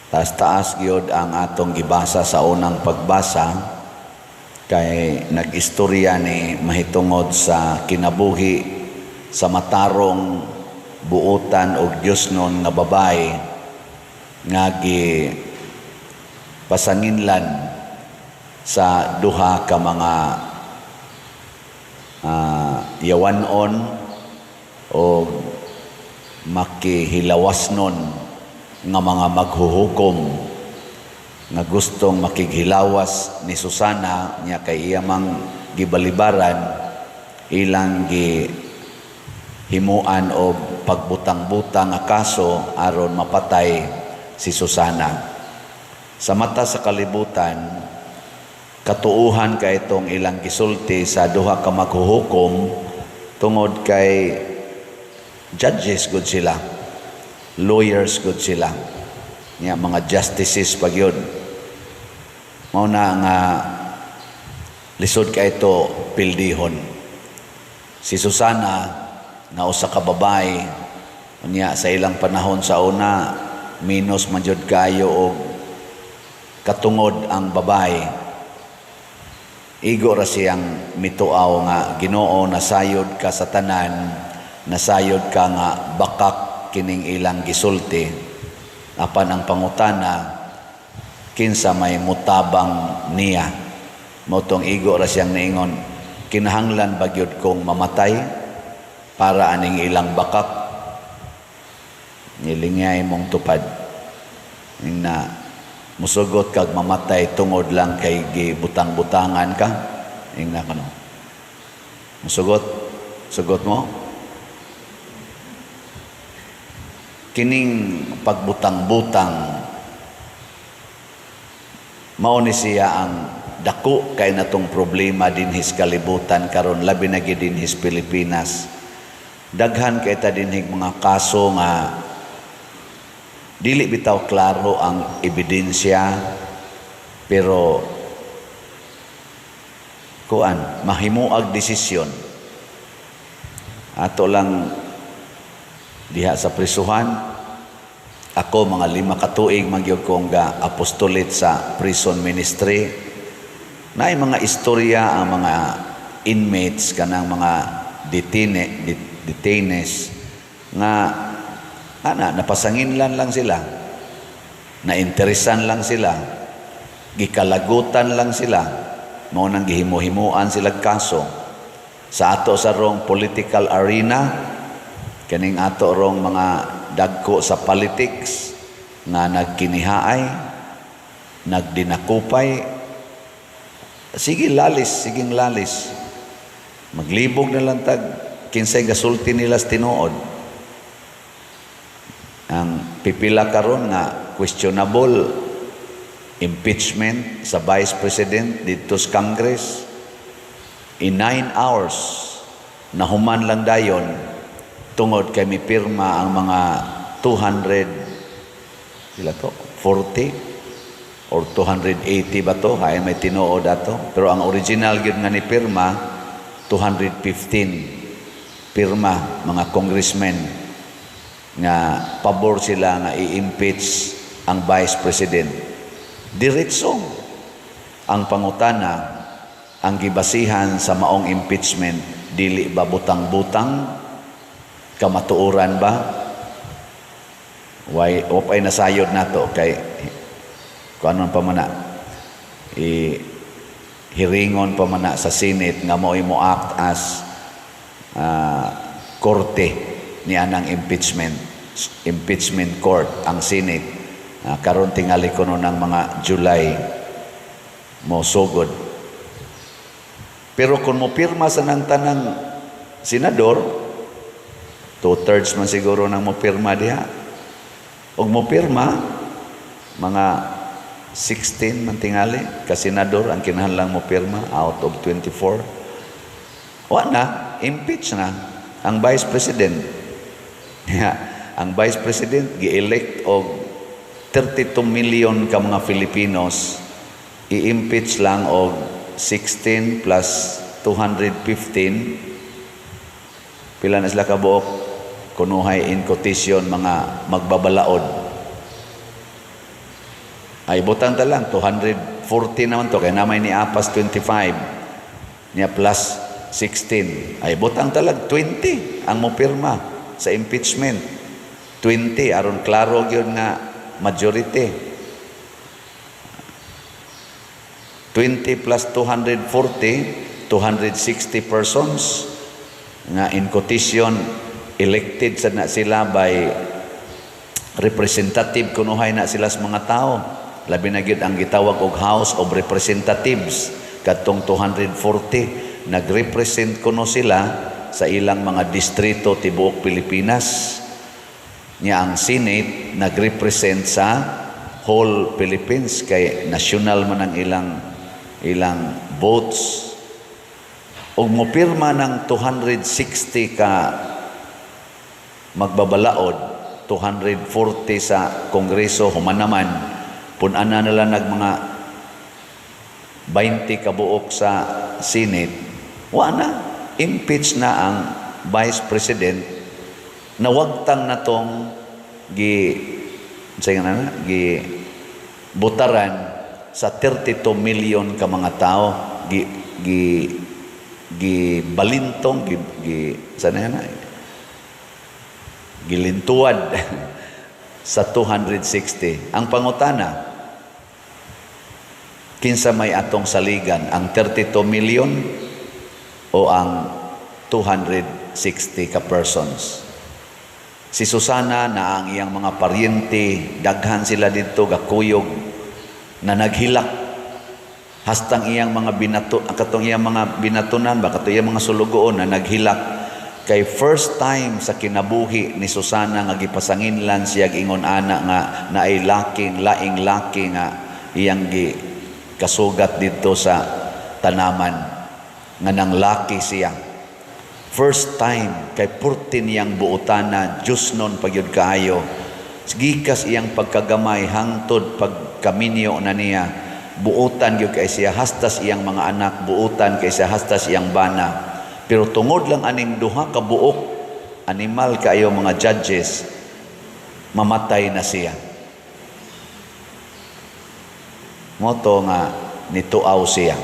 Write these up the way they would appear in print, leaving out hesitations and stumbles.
Taas-taas gyud ang atong gibasa sa unang pagbasa kay nag-istorya ni mahitungod sa kinabuhi sa matarong, buotan og Diosnon nga babae nga gi pasanginlan sa duha ka mga yawanon o makihilawasnon nga mga maghuhukom nga gustong makighilawas ni Susana niya kay iya mang gibalibaran, ilang gi himuan og pagbutang-butang nga kaso aron mapatay si Susana. Sa mata sa kalibutan, katuuhan kay itong ilang gisulti sa duha ka maghuhukom tungod kay judges gud sila, lawyers gud sila nya, mga justices pa gyud. Mao na nga lisod kay ito pildihon si Susana nga usa ka babae. Unya sa ilang panahon sa una, minus man jud kayo og katungod ang babae. Igo ra siyang mituaw nga, "Ginoo, nasayod ka sa tanan, nasayod ka nga bakak kining ilang gisulti." Apan ang pangutana, kinsa may mutabang niya? Mao tong igo ra siyang niingon, "Kinahanglan ba gyud kong mamatay para aning ilang bakak?" Nilingay mong tupad ning na musugot kag mamatay tungod lang kay gibutang-butangan ka. Ing na kano musugot, sugot mo kining pagbutang-butang. Mao ni siya ang dako kay natong problema dinhis kalibutan karon, labi na gid dinhis Pilipinas. Daghan kay ta dinhig mga kaso nga dili bitaw klaro ang ebidensya, pero kuan mahimuag desisyon. Ato lang diha sa prisuhan, ako mga 5 ka tuig man gyud kong ga apostolate sa prison ministry. Naay mga istorya ang mga inmates, kanang mga detainees nga ana napasanginlan lang sila, nainteresan lang sila, gikalagutan lang sila, mao nang gihimo-himuan sila kaso. Sa ato sa rong political arena, kaning ato rong mga dagko sa politics nga nagkinihaay, nagdinakupay, sige lalis, siging lalis, maglibog na lang tag kinsay gasulti nila sa tinuod. Ang pipila karon nga questionable impeachment sa Vice President didto sa Congress, in 9 hours nahuman lang dayon tungod kay mipirma ang mga 200, pila to, 40 or 280 ba to? Hay, may tinuod ato, pero ang original gyud nga ni pirma, 215 pirma, mga congressmen nga pabor sila nga i-impeach ang Vice President. Diretso ang pangutana, ang gibasihan sa maong impeachment, dili ba butang-butang? Kamatuoran ba? Why ay nasayod nato kay kung ano pa man na i hiringon pa man na sa Senate nga mo'y mo act as korte ni anang impeachment, impeachment court ang Senate. Karon tingali kuno ng mga July mo sugod, pero kung mo pirma sa nang tanang senador, two-thirds man siguro nang mo pirma diha, ug mo pirma mga 16 man tingali ka senador ang kinahanglang mo pirma out of 24, wa na, impeach na ang Vice President. Yeah. Ang Vice President gi-elect og 32 million ka mga Filipinos, i-impeach lang og 16 plus 215, pila na sila kabuok kunuhay in quotation mga magbabalaod? Ay, butang ta lang 240 naman to kay na may ni apas 25 niya plus 16. Ay, butang ta lang 20 ang mopirma sa impeachment. 20 aron klaro gyud nga majority. 20 plus 240, 260 persons nga in quotation elected sad na sila by representative kunuhay na sila sa mga tao. Labi na gyud ang gitawag og House of Representatives. Kadtong 240 nagrepresent kuno sila sa ilang mga distrito tibuok Pilipinas. Nya ang Senate nagrepresent sa whole Philippines kay national man ang ilang ilang votes. Ug mopirma ng 260 ka magbabalaod, 240 sa Kongreso, human naman pun-ana nila nag mga 20 kabuok sa Senate, wa na, impeach na ang Vice President. Nawagtang na tong gi sa nga na gi butaran sa 32 million ka mga tao, gi gi gi balintong, gi, gi sa na gilintuad sa 260. Ang pangutana, kinsa may atong saligan, ang 32 million o ang 260 ka persons? Si Susana na ang iyang mga paryente, daghan sila didto gakuyog na naghilak hastang iyang mga binato, katong iyang mga binatunan ba, katong iyang mga sulugoon na naghilak kay first time sa kinabuhi ni Susana nga gipasanginlan siya ingon ana nga naay laking laing laki nga iyang gi kasugat didto sa tanaman nga nang laki siya. First time kay purti niyang buotana, Diyos nun pagyud kaayo. Gikas iyang pagkagamay hangtod pagkaminyo na niya, buotan gyud kay siya hastas iyang mga anak, buotan kay siya hastas iyang bana. Pero tungod lang aning duha ka buok animal kaayo mga judges, mamatay na siya. Moto nga nituaw siya.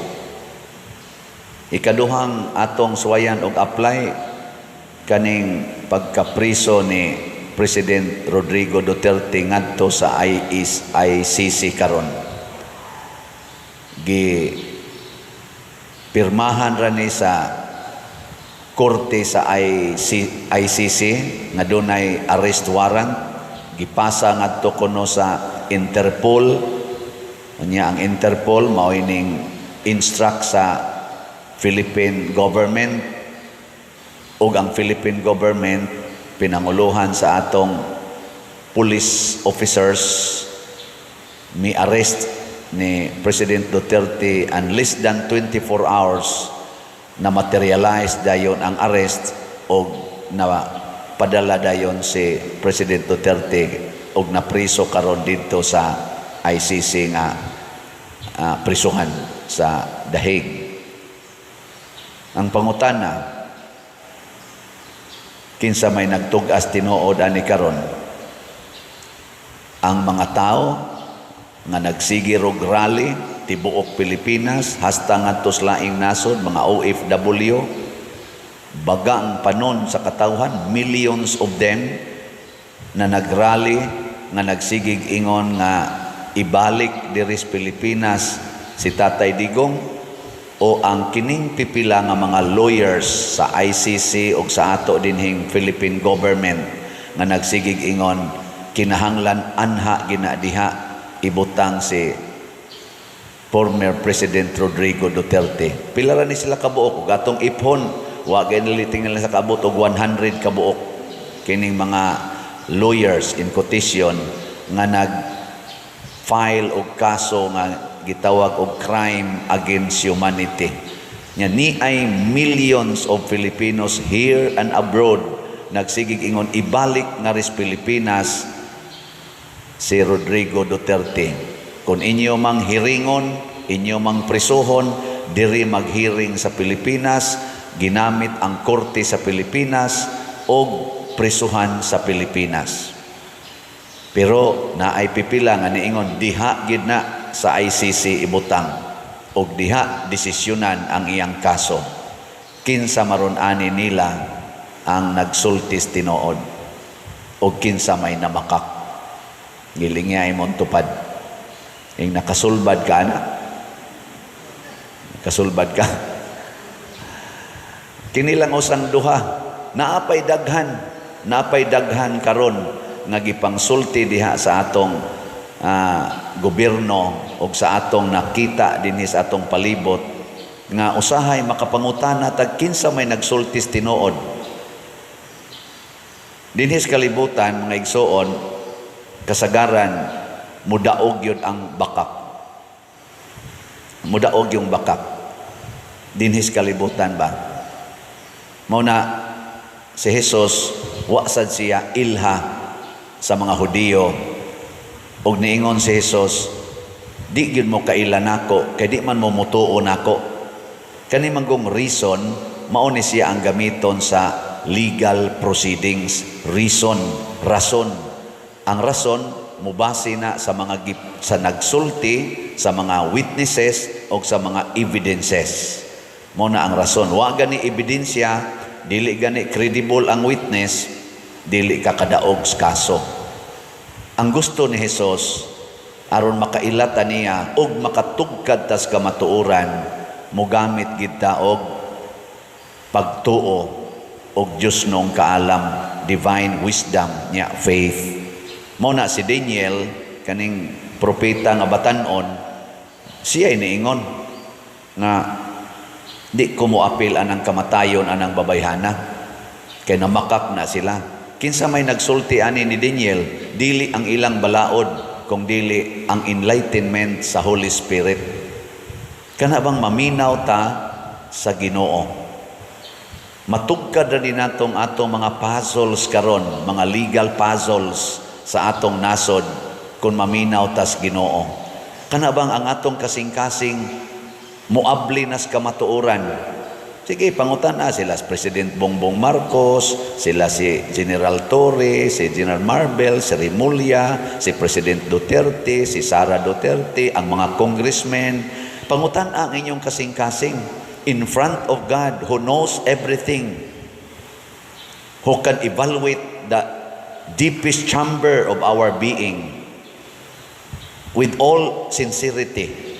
Ikaduhang atong suwayan og apply kaning pagkapriso ni President Rodrigo Duterte ngadto sa ICC karon. Gi pirmahan ra ni sa korte sa ICC nga dunay arrest warrant, gipasa ngadto kuno sa Interpol. Unya ang Interpol mao'y ning instruct sa Philippine government, ug ang Philippine government pinanguluhan sa atong police officers mi arrest ni President Duterte, and less than 24 hours na materialize dayon ang arrest og na padala dayon si President Duterte og napriso karon didto sa ICC nga prisuhan sa The Hague. Ang pangutana, kinsa may nagtug-as tinuod ani karon? Ang mga tao nga nagsige rog rally tibuok Pilipinas hasta ngadto sa laing nasod, mga OFW, bagang panon sa katawhan, millions of them na nagrally nga nagsigig ingon nga ibalik diri sa Pilipinas si Tatay Digong, o ang kining pipila nga mga lawyers sa ICC o sa ato dinhing Philippine government nga nagsigig ingon kinahanglan anha gina diha ibutang si former President Rodrigo Duterte? Pila ra ni sila kabuok? Ug atong iphon, wa gani tingnan sa kaabot og 100 kabuok kining mga lawyers in quotation nga nag file og kaso nga gitawag og crime against humanity. Nya ni ay millions of Filipinos here and abroad nagsigig ingon ibalik nga ris Pilipinas si Rodrigo Duterte. Kung inyo mang hiringon, inyo mang prisuhon, diri maghiring sa Pilipinas, ginamit ang korte sa Pilipinas og prisuhan sa Pilipinas. Pero naay pipila nga niingon diha gid na sa ICC ibutang og diha desisyonan ang iyang kaso. Kinsa maron ani nila ang nagsultis tinuod og kinsa may namakak? Gilingya imong tupad. Ing nakasulbad ka na. Kasulbad ka. Kini lang usang duha. Naapay daghan karon nga gipangsulti diha sa atong gobyerno o sa atong nakita dinhi sa atong palibot nga usahay makapangutana tag kinsa may nagsultis tinuod. Dinhi sa kalibutan, mga igsoon, kasagaran mudaog yun ang bakak. Mudaog yung bakak. Dinhi sa kalibutan ba? Mao na si Jesus, wa sad siya ilha sa mga Hudiyo og niingon si Jesus, "Di gyud mo kaila nako kay di man mo mutuo nako." Kani manggong reason, mao ni siya ang gamiton sa legal proceedings. Reason, rason. Ang rason mubase na sa mga sa nagsulti, sa mga witnesses o sa mga evidences. Mo na ang rason. Wa gani ebidensya, dili gani credible ang witness, dili ka kadaog sa kaso. Ang gusto ni Jesus, aron makaila ta niya ug makatugkad tas kamatuoran, mogamit gid ta og pagtuo og Dios nong kaalam, divine wisdom nya faith. Mo na si Daniel, kaning propeta nga batan-on, siya iniingon nga di ko moapil anang kamatayon anang babayhana kay namakak na sila. Kinsa may nagsulti ani ni Daniel? Dili ang ilang balaod kung dili ang enlightenment sa Holy Spirit. Kana bang maminaw ta sa Ginoo, matugkad ra din natong atong mga puzzles karon, mga legal puzzles sa atong nasod, kung maminaw tas Ginoo. Kana bang ang atong kasing-kasing muabli nas kamatuoran? Sige, pangutan na sila si President Bongbong Marcos, sila si General Torre, si General Marvel, si Remulla, si President Duterte, si Sara Duterte, ang mga congressmen. Pangutan ang inyong kasing-kasing in front of God who knows everything, who can evaluate the deepest chamber of our being with all sincerity.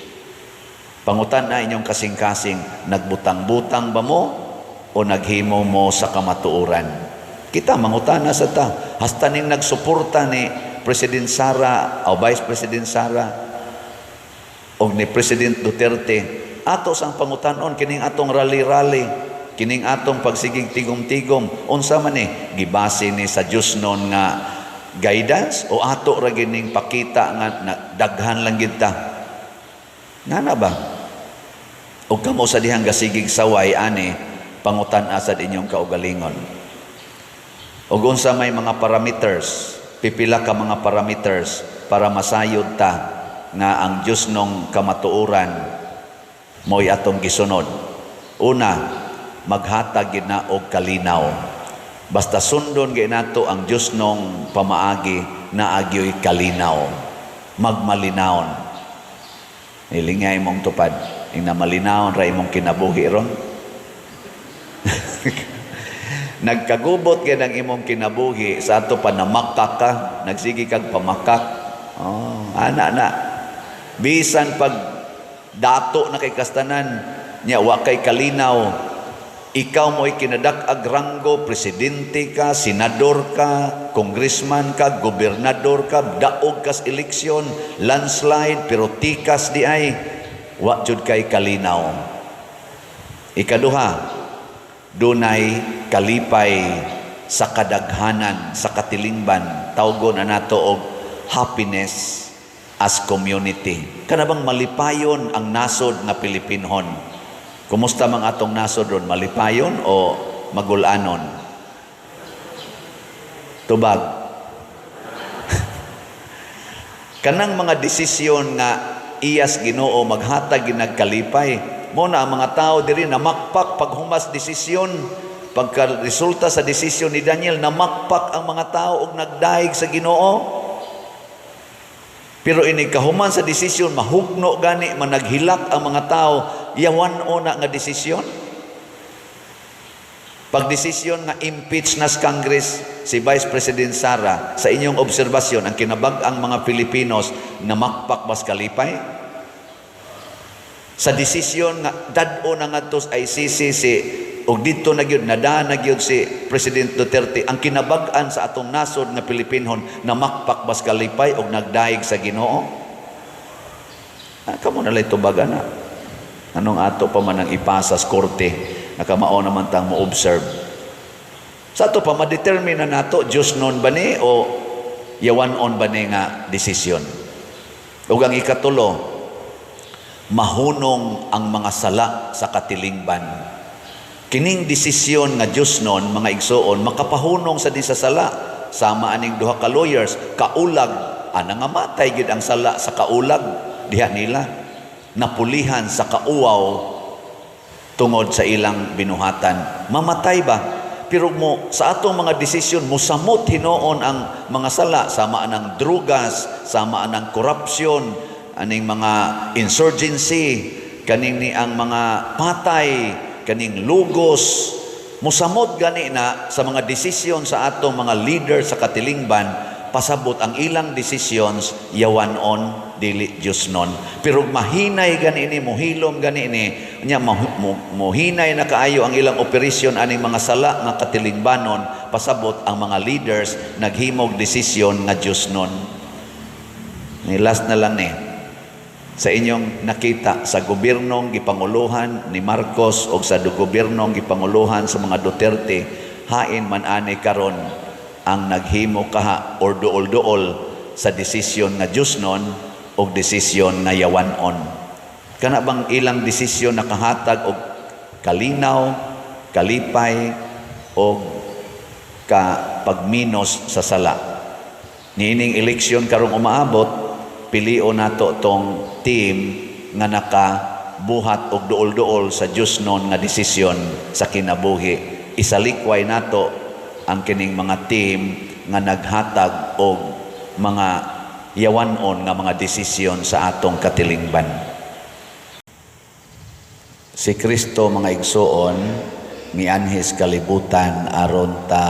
Pangutan na inyong kasing-kasing, nagbutang-butang ba mo o naghimo mo sa kamatuoran? Kita, mangutana sa ta. Hasta ning nagsuporta ni President Sara o Vice President Sara o ni President Duterte, ato sang pangutanon kining atong rally-rally, kining atong pagsigig tigom-tigom, unsa man ni gibase ni sa Dios non nga guidance o ato ra gining pakita nga na, daghan lang gid ta? Ngana ba? O kamo sa dihang gasigig saway ani, pangutan asad inyong kaugalingon. Og unsa may mga parameters, pipila ka mga parameters para masayod ta nga ang Dios nong kamatuoran mo'y atong gisunod. Una, maghatag gid na og kalinaw. Basta sundon gid nato ang Dios nong pamaagi, naagyo'y kalinaw. Magmalinawon. Ilingay mong tupad. Ing namalinawon ra imong kinabuhi ron. Nagkagubot gid ang imong kinabuhi sa ato pa namakak ka, nagsige kag pamakak. Oh, ana na. Bisan pag dato na kay kastanan nya wa kay kalinaw, ikaw mo'y kinadak-ag ranggo, presidente ka, senador ka, congressman ka, gobernador ka, daog kas eleksyon, landslide, pero tikas di ay, wa jud kay kalinaw. Ikaduha, dunay kalipay sa kadaghanan, sa katilingban, tawgon na nato og happiness as community. Kana bang malipayon ang nasod nga Pilipinhon? Kumusta mang atong nasod ron? Malipayon o magulanon? Tubag. Kanang mga desisyon nga iyas Ginoo maghatag ginagkalipay. Mo na ang mga tao diri namakpak paghumas desisyon. Pagka resulta sa desisyon ni Daniel, namakpak ang mga tao og nagdayeg sa Ginoo. Pero ini kahuman sa desisyon, mahugno gani, managhilak ang mga tao, yawan-on na nga desisyon. Pag desisyon nga impeach na sa Congress si Vice President Sara, sa inyong obserbasyon, ang kinabag-ang mga Filipinos na makpak bas kalipay? Sa desisyon nga dad-o na ngadto sa ICC si og didto na gyud nada na gyud si President Duterte, ang kinabag-an sa atong nasod nga Pilipinhon na makpak bas kalipay og nagdayeg sa Ginoo? Ah, kamo na lay tubagan na. Anong ato pa man ang ipasa sa korte, nakamao naman tang mo observe. Sa ato pa ma-determine na nato Diyosnon ba ni o yawan-on ba ni nga desisyon. Ug ang ikatulo, mahunong ang mga sala sa katilingban. Kining desisyon nga Diyosnon, mga igsoon, makapahunong sa di sa sala. Sama aning duha ka lawyers, kaulag, ana nga matay gyud ang sala sa kaulag diha nila. Napulihan sa kauwaw tungod sa ilang binuhatan. Mamatay ba? Pero mo sa atong mga desisyon, musamot hinuon ang mga sala, sama anang drugas, sama anang korupsyon, aning mga insurgency, kaning ni ang mga patay, kaning lugos. Musamot gani na sa mga desisyon sa atong mga leader sa katilingban, pasabot ang ilang decisions yawan-on, dili Diyosnon. Pero mahinay gani ni, muhilom gani ni nya, muhinay na kaayo ang ilang operasyon aning mga sala nga katilingbanon, pasabot ang mga leaders naghimog desisyon nga Diyosnon. Ni last na lang ni, sa inyong nakita sa gobyernong gipanguluhan ni Marcos o sa gobyernong gipanguluhan sa mga Duterte, hain man ani karon ang naghimo kaha or duol-duol sa desisyon nga Diyosnon o desisyon nga yawan-on? Kana bang ilang desisyon nakahatag og kalinaw, kalipay o ka pagminos sa sala? Niining eleksyon karong umaabot, pilion nato tong team nga nakabuhat og duol-duol sa Diyosnon nga desisyon sa kinabuhi. Isalikway nato ang kining mga team nga naghatag og mga yawan-on nga mga desisyon sa atong katilingban. Si Kristo, mga igsoon, mianhis kalibutan aron ta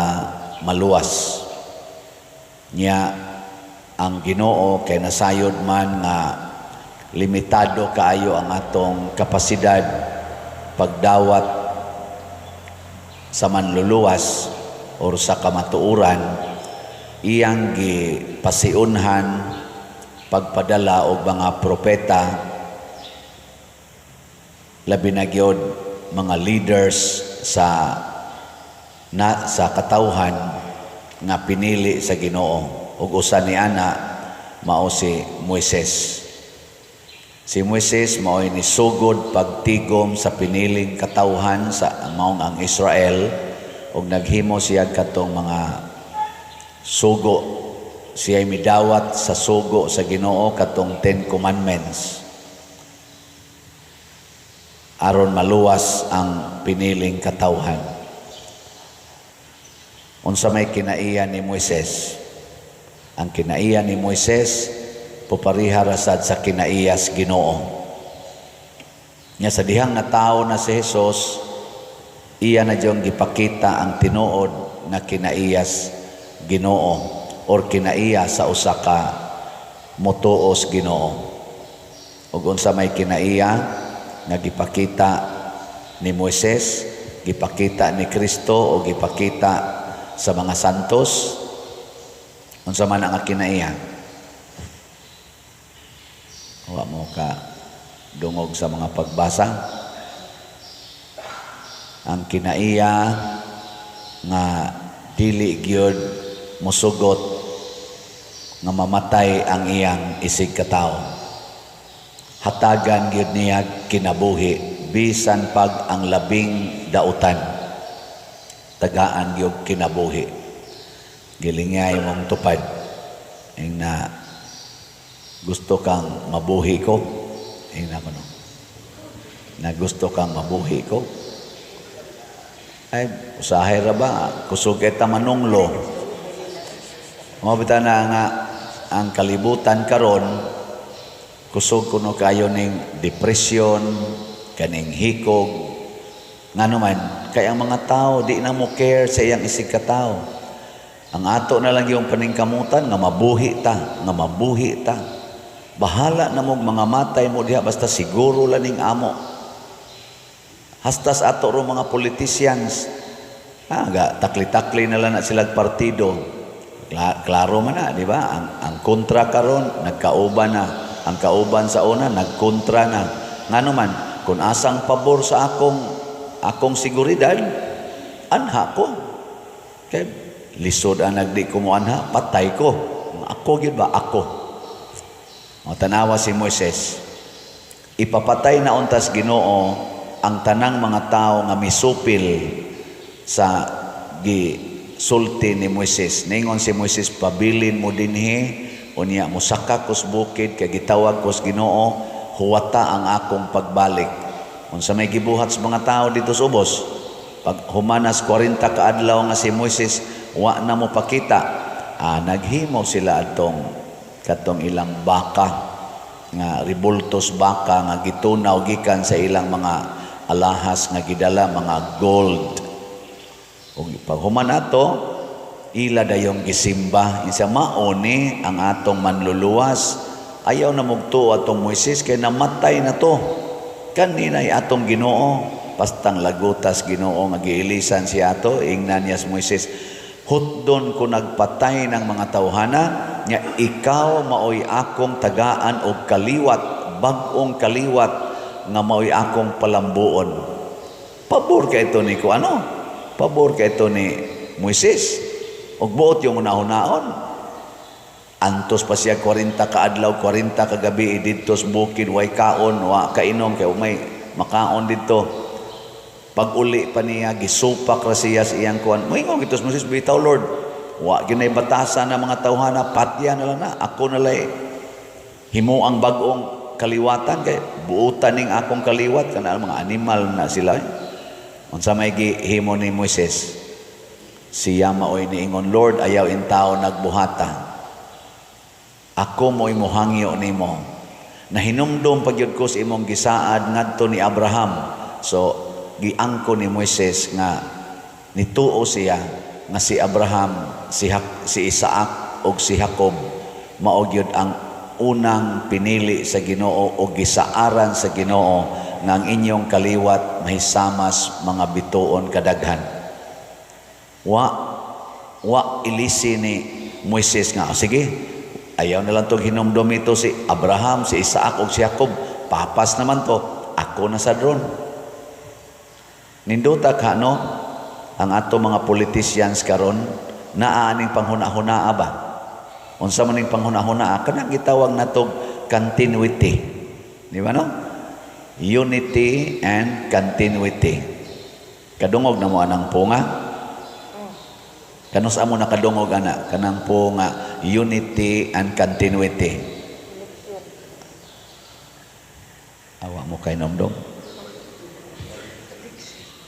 maluwas. Nya ang Ginoo kay nasayod man nga limitado kaayo ang atong kapasidad pagdawat sa manluluwas or sa kamatuoran, iyang gipasiunhan pagpadala og mga propeta, labi na gyud mga leaders sa katawhan nga pinili sa Ginoo, ug usa ni ana mao si Moises. Si Moises mao'y nisugod pagtigom sa piniling katawhan sa maong ang Israel, ug naghimo siya katong mga sugo. Siya midawat sa sugo sa Ginoo, katong Ten Commandments, aron maluwas ang piniling katawhan. Unsa may kinaiya ni Moises? Ang kinaiya ni Moises pupariha ra sad sa kinaiyas Ginoo. Nya sa dihang natawo na si Jesus, iya na diyong gipakita ang tinuod nga kinaiyas Ginoo or kinaiya sa usa ka motuos Ginoo. Ug unsa may kinaiya nga gipakita ni Moises, gipakita ni Kristo o gipakita sa mga santos? Unsa man ang kinaiya? Wa mo ka dungog sa mga pagbasa? Ang kinaiya nga dili gyud musugot nga mamatay ang iyang isig katawo. Hatagan gyud niya kinabuhi bisan pag ang labing dautan. Tagaan gyud kinabuhi. Gilingay mong tupad. Ing na gusto kang mabuhi ko. Ing na kuno. Na gusto kang mabuhi ko. Ay, usahay ra ba? Kusog eta manunglo. Mo bitaw na nga Ang kalibutan karon kusog kuno kayo ning depression, kaning hikog. Ngano man? Kay ang mga tao di na mo care sa iyang isig katao. Ang ato na lang yung paningkamutan nga mabuhi ta, nga mabuhi ta. Bahala na mong mga matay mo diha, basta siguro lang ning amo. Hastas ato ro mga politicians. Ah, ga, takli-takli na lang na silang partido. Klaro man na, di ba? Ang kontra karon nagkauban na. Ang kauban sa una, nagkontra na. Ngano man, kung asang pabor sa akong seguridad, anha ko. Kay lisod ang nagdi ko mo anha, patay ko. Ako gyud ba? Ako. O, tanawa si Moises. Ipapatay na untas Ginoo ang tanang mga tao nga misupil sa gisulti ni Moises. Ningon si Moises, "Pabilin mo dinhi, unya musaka kos bukid kay gitawag kos Ginoo, huwata ang akong pagbalik." Unsa may gibuhat sa mga tao dito sa ubos? Pag humanas 40 ka adlaw nga si Moises wa na mo pakita, naghimo sila atong katong ilang baka nga ribultos, baka nga gitunaw gikan sa ilang mga alahas nga gidala, mga gold. Ug pag human ato, ila dayong gisimba. Isa, mao ni ang atong manluluwas. Ayaw na mugtuo atong Moises kay namatay na to. Kaninay atong Ginoo. Pastang lagutas Ginoo nga giilisan siya ato, ingnan niya si Moises, "Hutdon ko nagpatay ng mga tawhana nga ikaw maoy akong tagaan og kaliwat, bag-ong kaliwat nga maoy akong palambuon." Pabor kay ito ni ko ano? Pabor kay ito ni Moises. Og buot yung una-unaon. Antos pa siya 40 ka adlaw, 40 ka gabi didto sa bukid, way kaon, wa kainom kay may makaon didto. Pag uli pa niya, gisupak ra siya sa iyang kuan. Moingon gito si Moises, "Bitaw, Lord. Wa gyud batasan ng mga tawhana, patya na lang na. Ako na lay himo ang bag-ong kaliwatan kay buutan ning akong kaliwat kana mga animal na sila." Unsa may gihimo ni Moises? Siya maoy niingon, "Lord, ayaw intaw nagbuhata. Ako mo'y muhangyo nimo. Nahinumdum pagyud ko sa imong gisaad ngadto ni Abraham." So giangko ni Moises nga nituo siya nga si Abraham, si Isaac ug si Jacob mao gyud ang unang pinili sa Ginoo o gisaaran sa Ginoo nga ang inyong kaliwat mahisamas mga bituon kadaghan. Wa ilisi ni Moises nga, "Oh, sige, ayaw na lang tong hinumdum ito si Abraham, si Isaac ug si Jacob. Papas naman to. Ako na sa drone." Nindota ka, no? Ang ato mga politicians karon naa aning panghuna-hunaa ba? Unsa man ning panghuna-hunaa? Kanang gitawag natog continuity. Di ba, no? Unity and continuity. Kadungog na mo anang punga? Kanus amo nakadungog ana kanang punga, unity and continuity? Awa mo kay nomdom.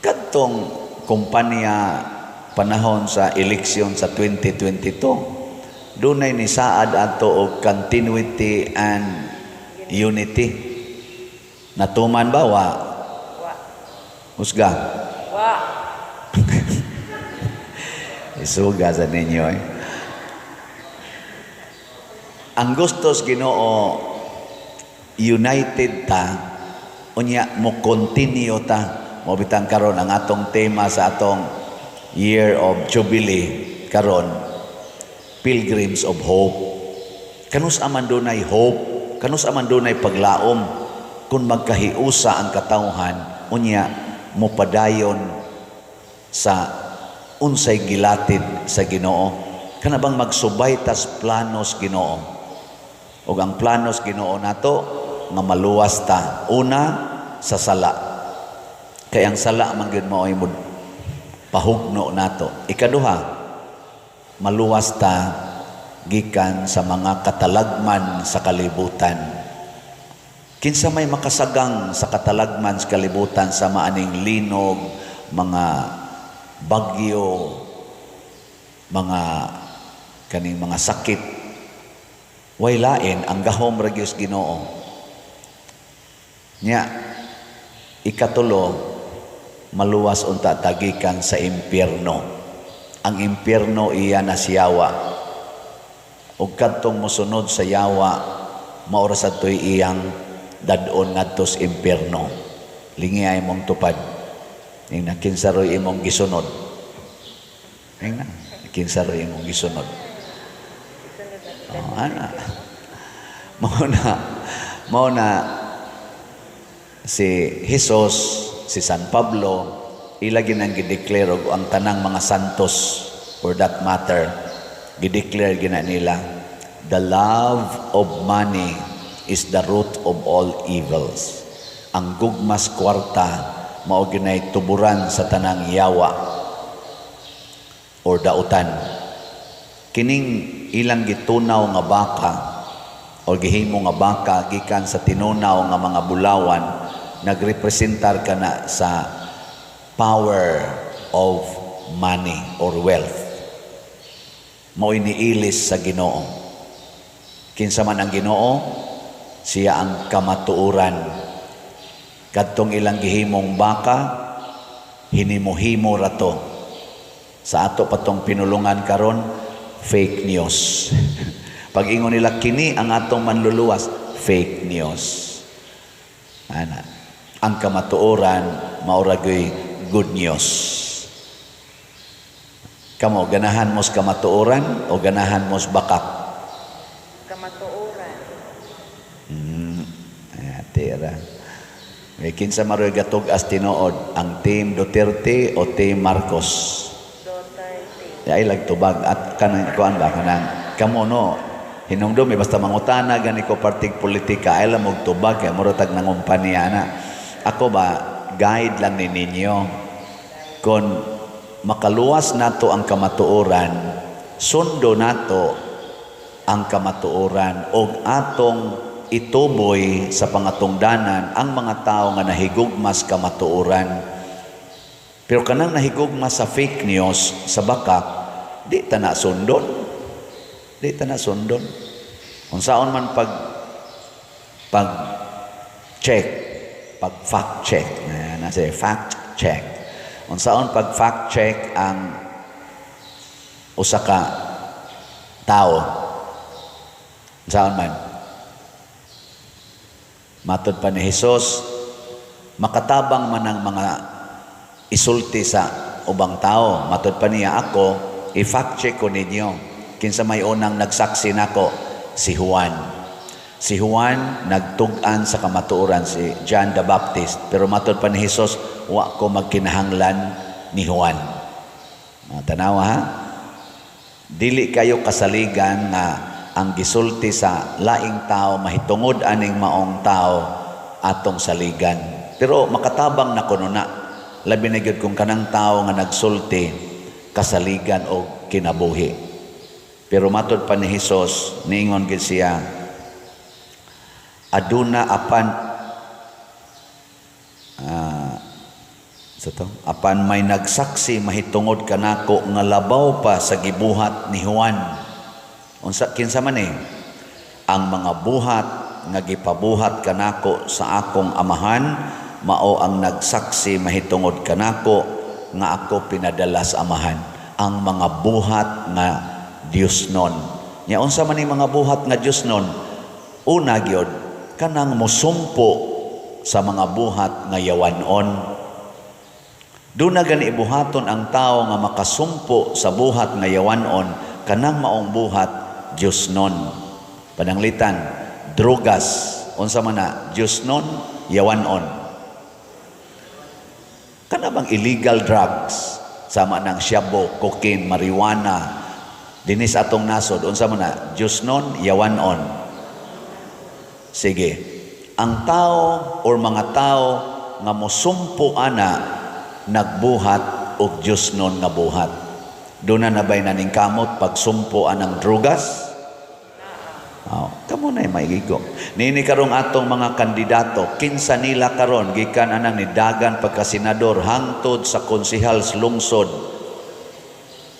Kadtong kumpanya panahon sa eleksyon sa 2022, dunay nisaad ato og continuity and unity. Natuman ba wa? Wa. Husga. Wa. Isuga sa ninyo eh. Ang gustos Ginoo, united ta, unya mo continue ta. Mo bitang karon ang atong tema sa atong Year of Jubilee karon, Pilgrims of Hope. Kanus aman dunay hope, kanus aman dunay paglaom kung magkahiusa ang katawhan, unya mopadayon sa unsay gilatid sa Ginoo, kana bang magsubay tas planos Ginoo. Ug ang planos Ginoo nato nga maluwas ta una sa sala, kay ang sala man gyud maoy mo pahugno nato. Ikaduha, maluwas ta gikan sa mga katalagman sa kalibutan. Kinsa may makasagang sa katalagman sa kalibutan, sa maaning linog, mga bagyo, mga kaning mga sakit? Way lain, ang gahom ra gyud Ginoo. Nya ikatulo, maluwas unta ta gikan sa impyerno. Ang impyerno iya na si yawa. Ug kadtong mosunod sa yawa, mao ra sad to'y iyang dad-on ngadto sa impyerno. Lingi ay mong tupad. Ing na kinsa ro'y imong gisunod. Ing na kinsa ro'y imong gisunod. Oh, ana. Mao na si Jesus, si San Pablo, ila ginang gideclare og ang tanang mga santos for that matter, gideclare gina nila, "The love of money is the root of all evils." Ang gugmas kwarta mao ginay tuburan sa tanang yawa or dautan. Kining ilang gitunaw nga baka o gihimo nga baka gikan sa tinunaw nga mga bulawan, nagrepresentar kana sa power of money or wealth. Mao iniilis sa Ginoo. Kinsa man ang Ginoo? Siya ang kamatuoran. Kadtong ilang gihimong baka, hinimo-himo ra to. Sa ato patong pinulungan karon, fake news. Pag ingon nila kini ang atong manluluwas, fake news. Ana. Ang kamatuoran mao ra gyud good news. Kamo, ganahan mo sa kamatuoran o ganahan mo sa bakak? Kamatuoran. Ay, tira. May kinsa maroy gatug-as tinuod, ang Team Duterte o Team Marcos? Duterte. Ay lagtubag at kanang kuan ba, kanang kamo no hinumdum eh, basta mangutana gani ko partig politika ay lang og tubag kay mura tag nangumpanya na. Ako ba, guide lang ni ninyo. Kon makaluwas nato ang kamatuoran, sundo nato ang kamatuoran og atong ituboy sa pangatungdanan ang mga tao nga nahigugmas kamatuoran. Pero kanang nahigugma sa fake news, sa bakak, di ta na sundon. Di ta na sundon. Unsaon man pag check, pag fact check, na say fact check. Unsaon pag fact check ang usa ka tao? Unsaon man? Matod pa ni Jesus, makatabang man ang mga isulti sa ubang tao. Matod pa niya, ako, i-fact check ko ninyo. Kinsa may unang nagsaksi nako? Si Juan. Si Juan nagtug-an sa kamatuoran, si John the Baptist. Pero matod pa ni Jesus, wa ko magkinahanglan ni Juan. Mga tanawa ha? Dili kayo kasaligan nga ang gisulti sa laing tao mahitungod aning maong tao atong saligan. Pero makatabang na kuno na. Labi na gyud kung kanang tao nga nagsulti kasaligan og kinabuhi. Pero matod pa ni Hesus, niingon gid siya, aduna apan sa to, apan may nagsaksi mahitungod kanako nga labaw pa sa gibuhat ni Juan. Unsa, kinsa man eh? Ang mga buhat nga gipabuhat kanako sa akong Amahan mao ang nagsaksi mahitungod kanako nga ako pinadala sa Amahan. Ang mga buhat nga Dios nun. Nya unsa man ning mga buhat nga Dios nun? Una gyud, kanang musumpo sa mga buhat nga yawanon. Doon na gani ibuhaton ang tao nga makasumpo sa buhat nga yawanon, kanang maong buhat Dios nun. Pananglitan, drugas, unsa man na, Dios nun, yawanon? Kana bang illegal drugs, sama ng shabu, cocaine, marijuana, dinis atong nasod, unsa man na, Dios nun, yawanon? Sige. Ang tao or mga tao nga mosumpo ana, nagbuhat og Dios nun nga buhat. Doon na nabay naningkamot pagsumpo anang drugas? Oh, kamo na maigigo. Nini karong atong mga kandidato, kinsa nila karon gikan anang nidagan pagka-senador hangtod sa konsehal sa lungsod.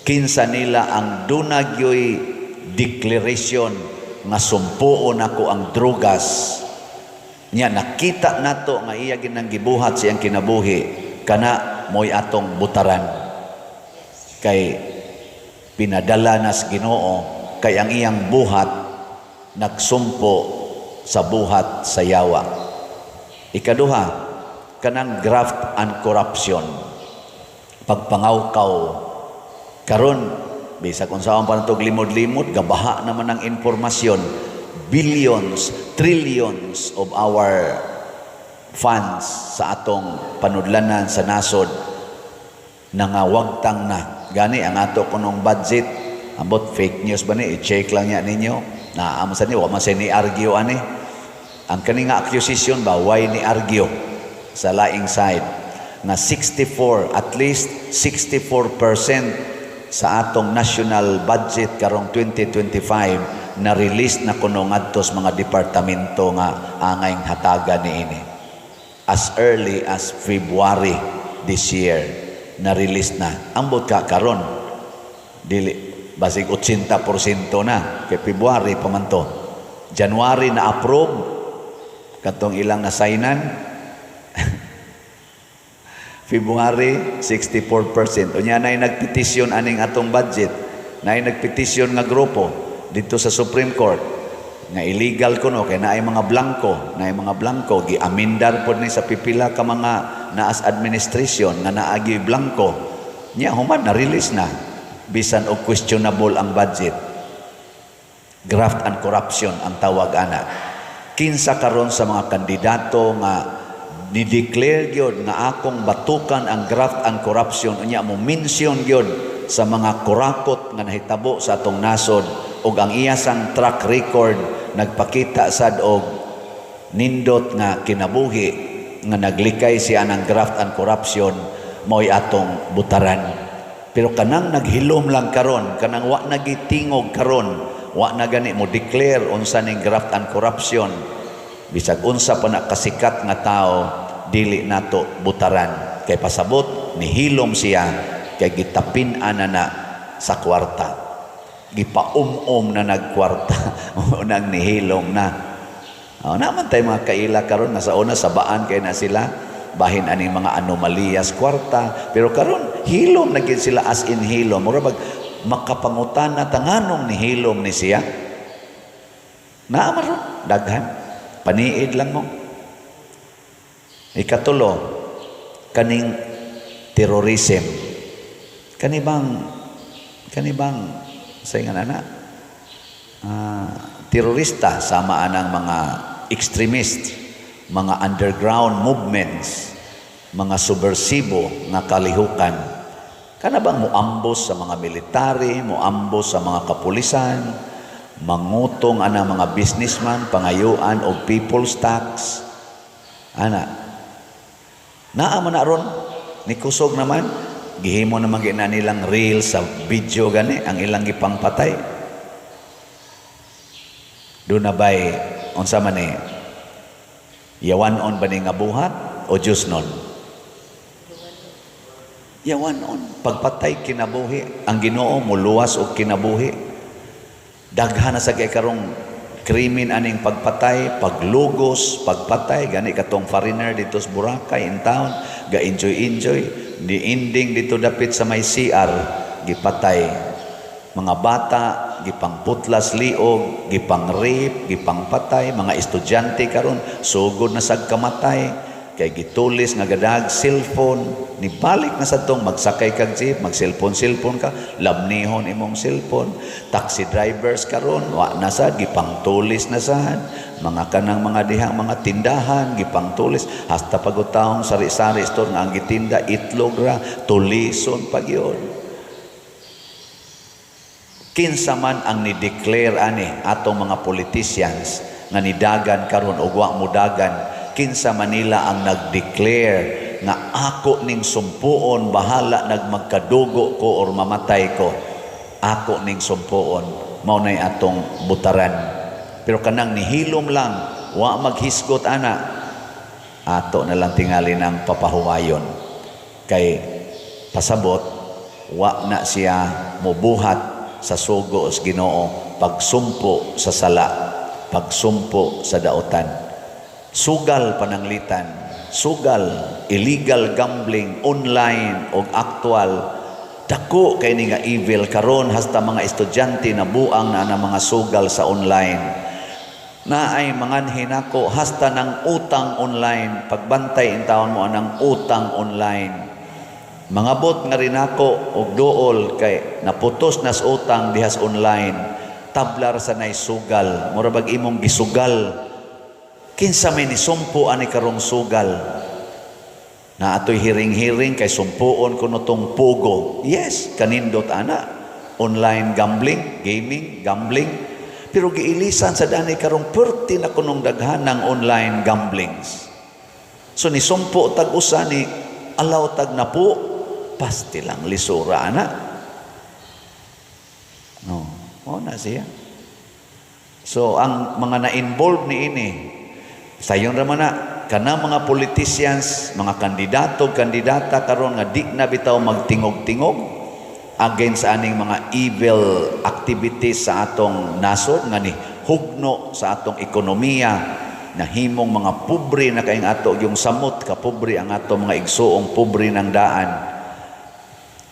Kinsa nila ang dunagyoy declaration nga sumpuon ako ang drugas niya, nakita nato nga iya ginang gibuhat siyang kinabuhi, kana mo'y atong butaran kay pinadala nas Ginoo, kay ang iyang buhat nagsumpo sa buhat sa yawa. Ikaduha, kanang graft and corruption, pagpangawkaw. Karon bisag unsaon pa natog limod-limod, gabaha naman ang impormasyon, billions, trillions of our funds sa atong panudlanan sa nasod nangawagtang na. Gani ang ato kunong budget, ambot fake news ba ni, i-check lang niya ninyo. Naa man sa ni, wa man sa ni argue ani ang kani nga accusation ba, why ni argue sa laing side nga 64, at least 64% sa atong national budget karong 2025 na release na kuno ngadto sa mga departamento nga angay hatagan niini. As early as February this year na release na. Ambot ka karon, dili basig 80% na, kay February pa man to. January na approve katong ilang nasignan. February, 64%. Unya na nagpetisyon aning atong budget. Na nagpetisyon nga grupo dito sa Supreme Court nga illegal kuno kay naay mga blanko, naay mga blanko. Giamendar pod ni sa pipila ka mga naas administration nga naagi blanko. Nya human na release na bisan og questionable ang budget. Graft and corruption ang tawag ana. Kinsa karon sa mga kandidato nga ni-declare gyud nga akong batukan ang graft and corruption, unya mo mention gyud sa mga kurakot nga nahitabo sa atong nasod, ug ang iyasang track record nagpakita sad og nindot nga kinabuhi nga naglikay siya ng graft and corruption, mao'y atong butaran? Pero kanang naghilom lang karon, kanang wa nagitingog karon, wa na gani mo declare unsa ning graft and corruption, bisag unsa pa na kasikat nga tao, dili nato butaran kay pasabot nihilom siya kay gitapin-an na na sa kwarta, gipaum-um na nagkwarta, unang nihilom na. Oh, naman tayo mga kaila karon nga sa una sabaan kay na sila bahin aning mga anomaliyas kwarta, pero karon hilom na gid sila, as in hilom. Mura bag makapangutan na tanganong nihilom ni siya. Naa man ron daghan, paniid lang mo. Ikatulo, kaning terrorism, kani bang sa ingan ana, terorista, sama anang mga extremist, mga underground movements, mga subversibo nga kalihukan, kana bang muambos sa mga military, muambos sa mga kapulisan, mangutong ana mga businessman, pangayuan og people's tax ana, naa man na ron, ni kusog naman, gihimo naman gina nilang reel sa video gani ang ilang gipangpatay. Doon na ba'y unsa man ni, yawan-on ba ni nga buhat o Diyos nun? Yawan-on. Pagpatay kinabuhi, ang Ginoo muluwas og kinabuhi. Daghan na sa kay karong krimen aning pagpatay, paglugos, pagpatay. Gani katong foreigner dito sa Boracay in town, ga enjoy enjoy, ni ending dito dapit sa may CR, gipatay. Mga bata gipangputlas liog, gipang-rape, gipangpatay. Mga estudyante karon sugod na sad kamatay kay gitulis nga gadag cellphone. Nibalik na sa tong magsakay kag jeep, mag cellphone cellphone ka, labnihon imong cellphone. Taxi drivers karon wa na sad, gipangtulis na sad. Mga kanang mga diha mga tindahan, gipangtulis, hasta pagutahong sari-sari store nga ang gitinda itlog ra, tulison pag yun. Kinsa man ang ni-declare ani atong mga politicians nga nidagan karon ug wa mudagan, kinsa manila ang nag-declare nga ako ning sumpuon, bahala nagmagkadugo ko or mamatay ko, ako ning sumpuon, mao nay atong butaran? Pero kanang nihilom lang, wa maghisgot ana, ato na lang tingali ng papahuwayon kay pasabot wa na siya mubuhat. sa sugo sa Ginoo, pagsumpo sa sala, pagsumpo sa daotan. Sugal pananglitan, sugal, illegal gambling, online o actual, dako kay ni nga evil karon, hasta mga estudyante na buang na ang mga sugal sa online na ay manganhi nako, hasta ng utang online. Pagbantay intawon mo anang utang online. Mangabot nga rin ako og duol kay naputos nas utang dihas online. Tablar sa nay sugal, mura bag imong gisugal. Kinsa may nisumpo ani karong sugal na atoy hiring-hiring kay sumpuon kuno tong POGO? Yes, kanindot ana, online gambling, gaming, gambling, pero giilisan sa dani karong perti na kunong daghan ng online gamblings. So nisumpo tag usa ni alaw tag napo, pasti lang lisura ana. No, mo na siya. So ang mga na-involve ni ini, sayon ra man na kana mga politicians, mga kandidato, kandidata karon nga di na bitaw magtingog-tingog against aning mga evil activities sa atong nasod nga ni hugno sa atong ekonomiya, nahimong mga pobre na kayong ato, yung samot ka pobre ang ato mga igsuong, pobre ng daan.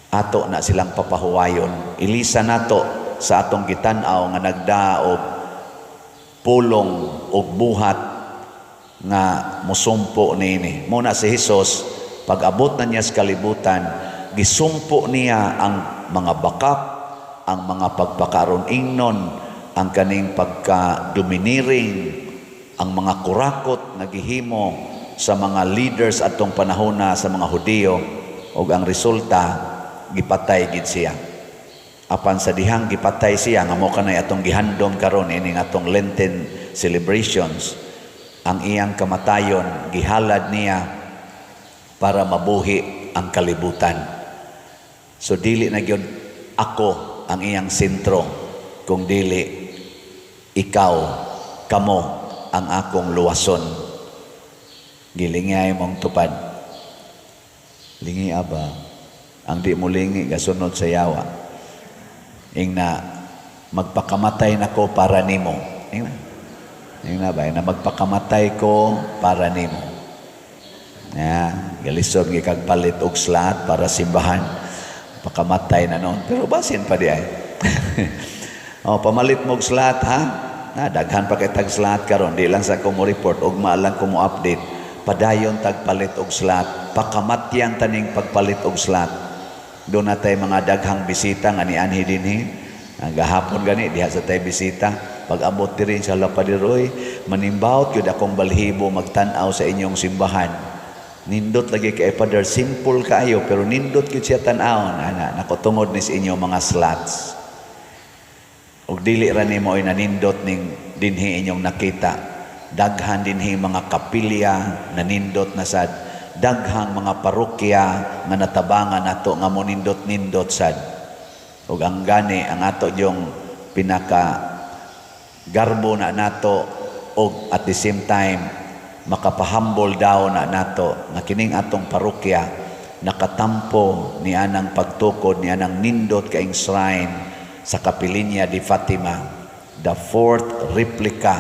Ato na silang papahuwayon. Ilisa nato sa atong gitan-aw nga nagdaog pulong og buhat nga musumpo niini. Muna si Hesus, pag abot na niya sa kalibutan, gisumpo niya ang mga bakak, ang mga pagpakaron ingnon, ang kaning pagka-domineering, ang mga kurakot na gihimo sa mga leaders atong panahona sa mga Hudiyo, ug ang resulta, gipatay gid siya. Apan sa dihang gipatay siya, nga mo kanay atong gihandom karon ining atong Lenten celebrations, ang iyang kamatayon gihalad niya para mabuhi ang kalibutan. So dili na gyud ako ang iyang sentro, kung dili ikaw, kamo ang akong luwason. Gilingay mong tupad. Lingi aba. Ang di mo lingi, gasunod sa yawa. Ingna, "Magpakamatay nako para nimo." Ingna. Ingna ba? Ingna, "Magpakamatay ko para nimo." Ya, galisod gikag palit og slot para simbahan. Pakamatay na noon. Pero basin pa di ay. Oh, pamalit mo og slot ha. Na daghan pa kay tag slot karon, di lang sa ko mo report, ugma lang ko mo update. Padayon tag palit og slot. Pakamatyan taning pagpalit og slot. Doon na tay mga daghang bisita nga nianhi dinhi. Gahapon gani diha sa tay bisita. Pag abot diri sa La Padiroy, "Manimbawot gyud akong balhibo magtan-aw sa inyong simbahan. Nindot lagi kay Father, simple kaayo pero nindot gyud siya tan-awon." Ana, nako, tungod ni sa inyong mga slots. Ug dili ra nimo ay nanindot ning dinhi inyong nakita. Daghan dinhi mga kapilya nanindot na sad. Daghang mga parokya nga natabangan nato nga monindot-nindot sad. Ug ang gani ang ato yung pinaka garbo na nato og at the same time makapahambol daw na nato nga kining atong parokya nakatampo ni anang pagtukod ni anang nindot kaing shrine sa Kapilinya di Fatima, the fourth replica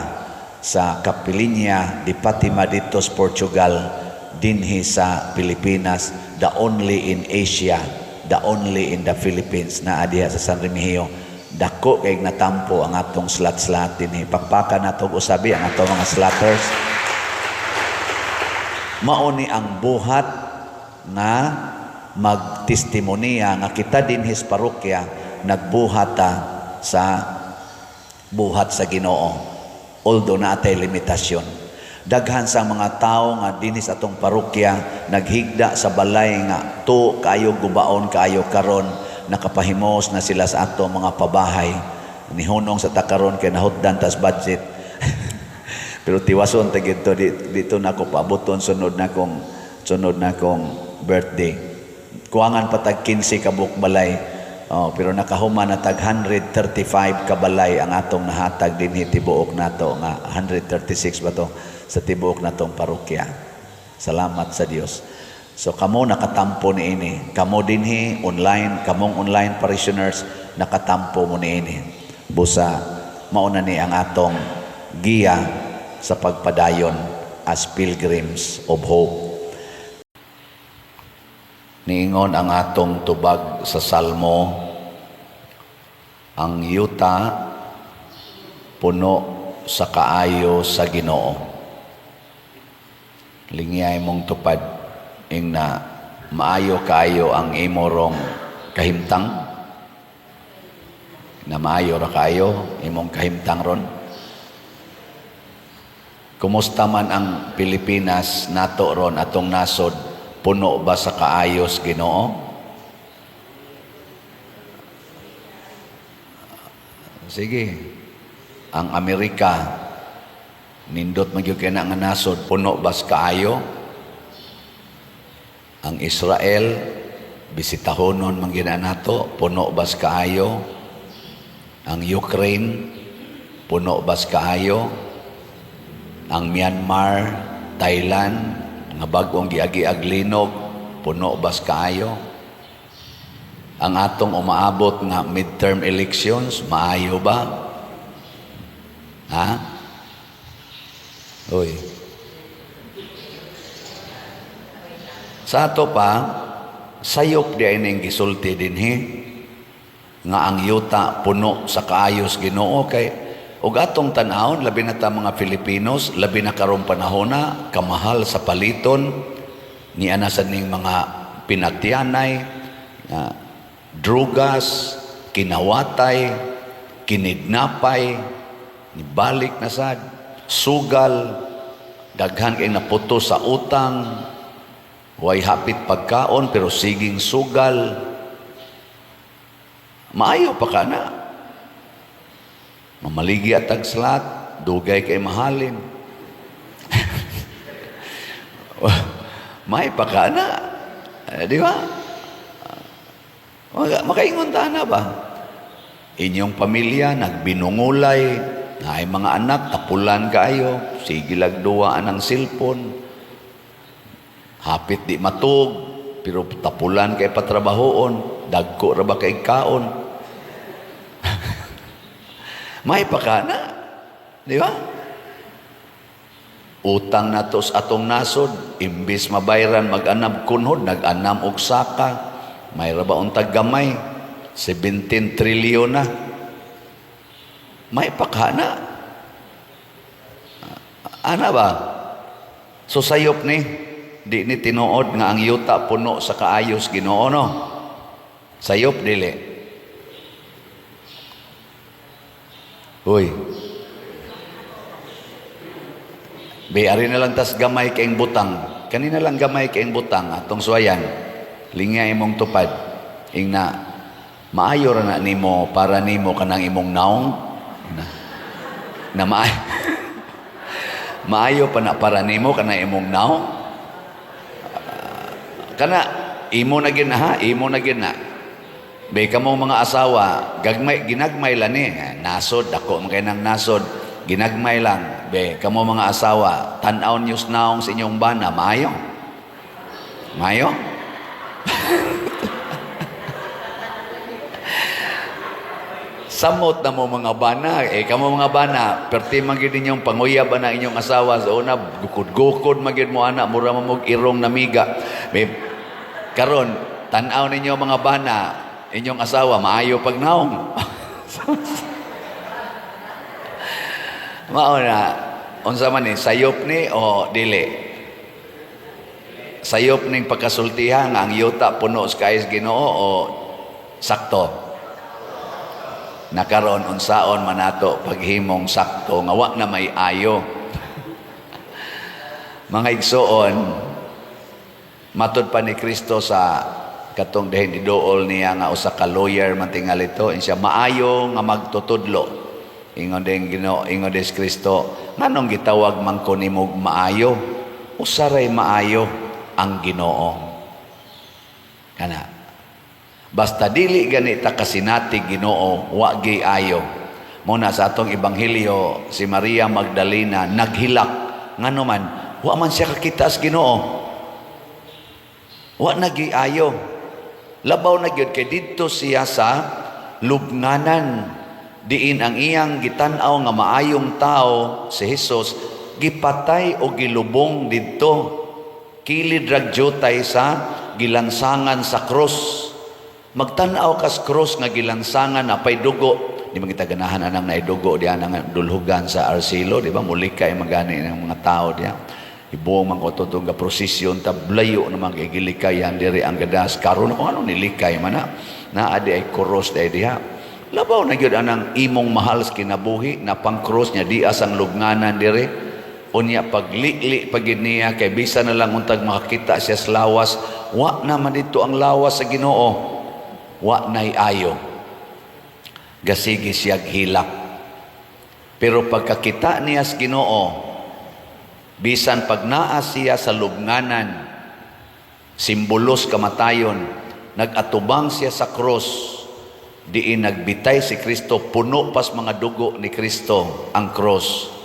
sa Kapilinya di Fatima dito sa Portugal, dinhi sa Pilipinas, the only in Asia, the only in the Philippines na diha sa San Remigio. Dako kay natampo ang atong slot-slot dinhi. Pakpakan nato og usabi ang atong mga slotters. Mao ni ang buhat nga magtestimonya nga kita dinhi sa parokya nagbuhat ta sa buhat sa Ginoo, although naatay limitasyon. Daghan sa mga tao nga dinhi sa atong parokya naghigda sa balay nga to kaayo, gubaon kaayo, karon nakapahimos na sila sa ato mga pabahay. Nihunong sa takaron kay nahutdan tas budget, pero tiwason ta gidto dito na ako paaboton sunod na kong birthday. Kuwangan pa tag 15 ka buok balay. Oh, pero nakahuman na tag 135 ka balay ang atong nahatag dinhi tibuok nato, nga 136 ba to sa tibuok natong parokya. Salamat sa Dios. So kamo nakatampo niini. Kamo dinhi online, kamong online parishioners, nakatampo mo niini. Busa mauna ni ang atong giya sa pagpadayon as pilgrims of hope. Niingon ang atong tubag sa Salmo, ang yuta puno sa kaayo sa Ginoo. Lingyay mong tupad, ingna maayo kaayo ang imo rong kahimtang, na maayo ra kaayo imong kahimtang ron. Kumusta man ang Pilipinas nato ron, atong nasod, puno ba sa kaayos Ginoo? Sige. Ang Amerika, nindot man gyud kay na nga nasod, puno ba sa kaayo? Ang Israel, bisitahonon man gyud nato, puno ba sa kaayo? Ang Ukraine, puno ba sa kaayo? Ang Myanmar, Thailand, nga bag-ong giagi-ag linog, puno ba sa kaayo? Ang atong umaabot nga midterm elections, maayo ba? Ha? Uy. Sa ato pa, sayop di ay ning gisulti dinhi nga ang yuta puno sa kaayos Ginoo, kay ug atong tan-awon, labi na ta mga Filipinos, labi na karong panahona, kamahal sa paliton ni ana sa ning mga pinatyanay, drugas, kinawatay, kinidnapay, nibalik na sad, sugal, daghan kay naputo sa utang, way hapit pagkaon pero siging sugal. Maayo pa ka na. Mamaligi at tagsalat, dugay kay mahalin. May pa ka na. Di ba? Makaingon ta na ba? Inyong pamilya, nagbinungulay, na ay mga anak, tapulan kayo, sige lagduwa ang cellphone, hapit di matug, pero tapulan kay patrabahoon, dagko ra ba kay kaon. May pa ka na. Di ba? Utang na to sa atong nasod, imbis mabayran mag-anam kunhod, nag-anam og saka, may ra ba untag gamay, 17 trilyon na. May pa ka na. Ana ba? So sayop ni, di ni tinuod nga ang yuta puno sa kaayos Ginoo, no? Sayop dili. Uy. Be, ari na lang tas gamay kaing butang. Kanina lang gamay kaing butang atong suwayan. Lingya imong tupad. Ingna maayo ra na nimo para nimo kanang imong naong na maayo. Maayo pa na para nimo kanang imong naong. Kana imo na gid na, ha, imo na gid na. Be kamo mga asawa, gagmay ginagmay lang ni, nasod dako man kay nang nasod, ginagmay lang. Be kamo mga asawa, tan-aw niyo naong sa inyong bana, maayo. Maayo? Samot na mo mga bana, kamo mga bana, perti man gid ninyong panguyab na inyong asawa sa una, gukod-gukod man gid mo ana, mura man mog irong namiga. Be karon tan-aw ninyo mga bana, inyong asawa maayo pag naong. Mao na, unsa man ni, sayop ni o dili? Sayop ning pagkasultihan nga ang yuta puno sa kaayos Ginoo o sakto? Nakaron unsaon man nato paghimong sakto nga wa na may ayo. Mga igsoon, matud pa ni Kristo sa katong dihin iduol niya nga usa ka lawyer man tingali ito, siya maayo nga magtutudlo. Ingon din Ginoo, ingon des Kristo, nganong gitawag man ko nimog maayo? Usaray maayo ang Ginoo. Kana. Basta dili ganita kasinati Ginoo, wa gi ayo. Muna sa atong ebanghelyo, si Maria Magdalena naghilak, ngano man wa man siya kakita sa Ginoo. Wa na ayo. Labaw na gyud kay didto siya sa lubnganan, diin ang iyang gitan-aw nga maayong tao, si Jesus, gipatay o gilubong didto kilid rag dyutay sa gilansangan sa krus. Magtan-aw kas krus nga gilansangan, napay dugo. Di man kita ganahan anang naay dugo diha nga dulhugan sa Arcelo, di ba? Mulikay magani ng mga tao diha. Ibuong man ko to nga prosesyon, tablayo naman kay gilikayan diri ang gadas karon kung ano nilikay man na naa di ay krus di diha. Labaw na gyud anang imong mahal sa kinabuhi na pang krus niya di asang lubnganan diri. Unya paglili pagid niya kay bisan na lang untag makakita siya sa lawas, wa na man dito ang lawas sa Ginoo. Wa nay ayo, gasigi siya hilak. Pero pagkakita niya sa Ginoo, bisan pag naa siya sa lubnganan, simbolos kamatayon, nag-atubang siya sa krus, diin nagbitay si Kristo, puno pas mga dugo ni Kristo ang krus.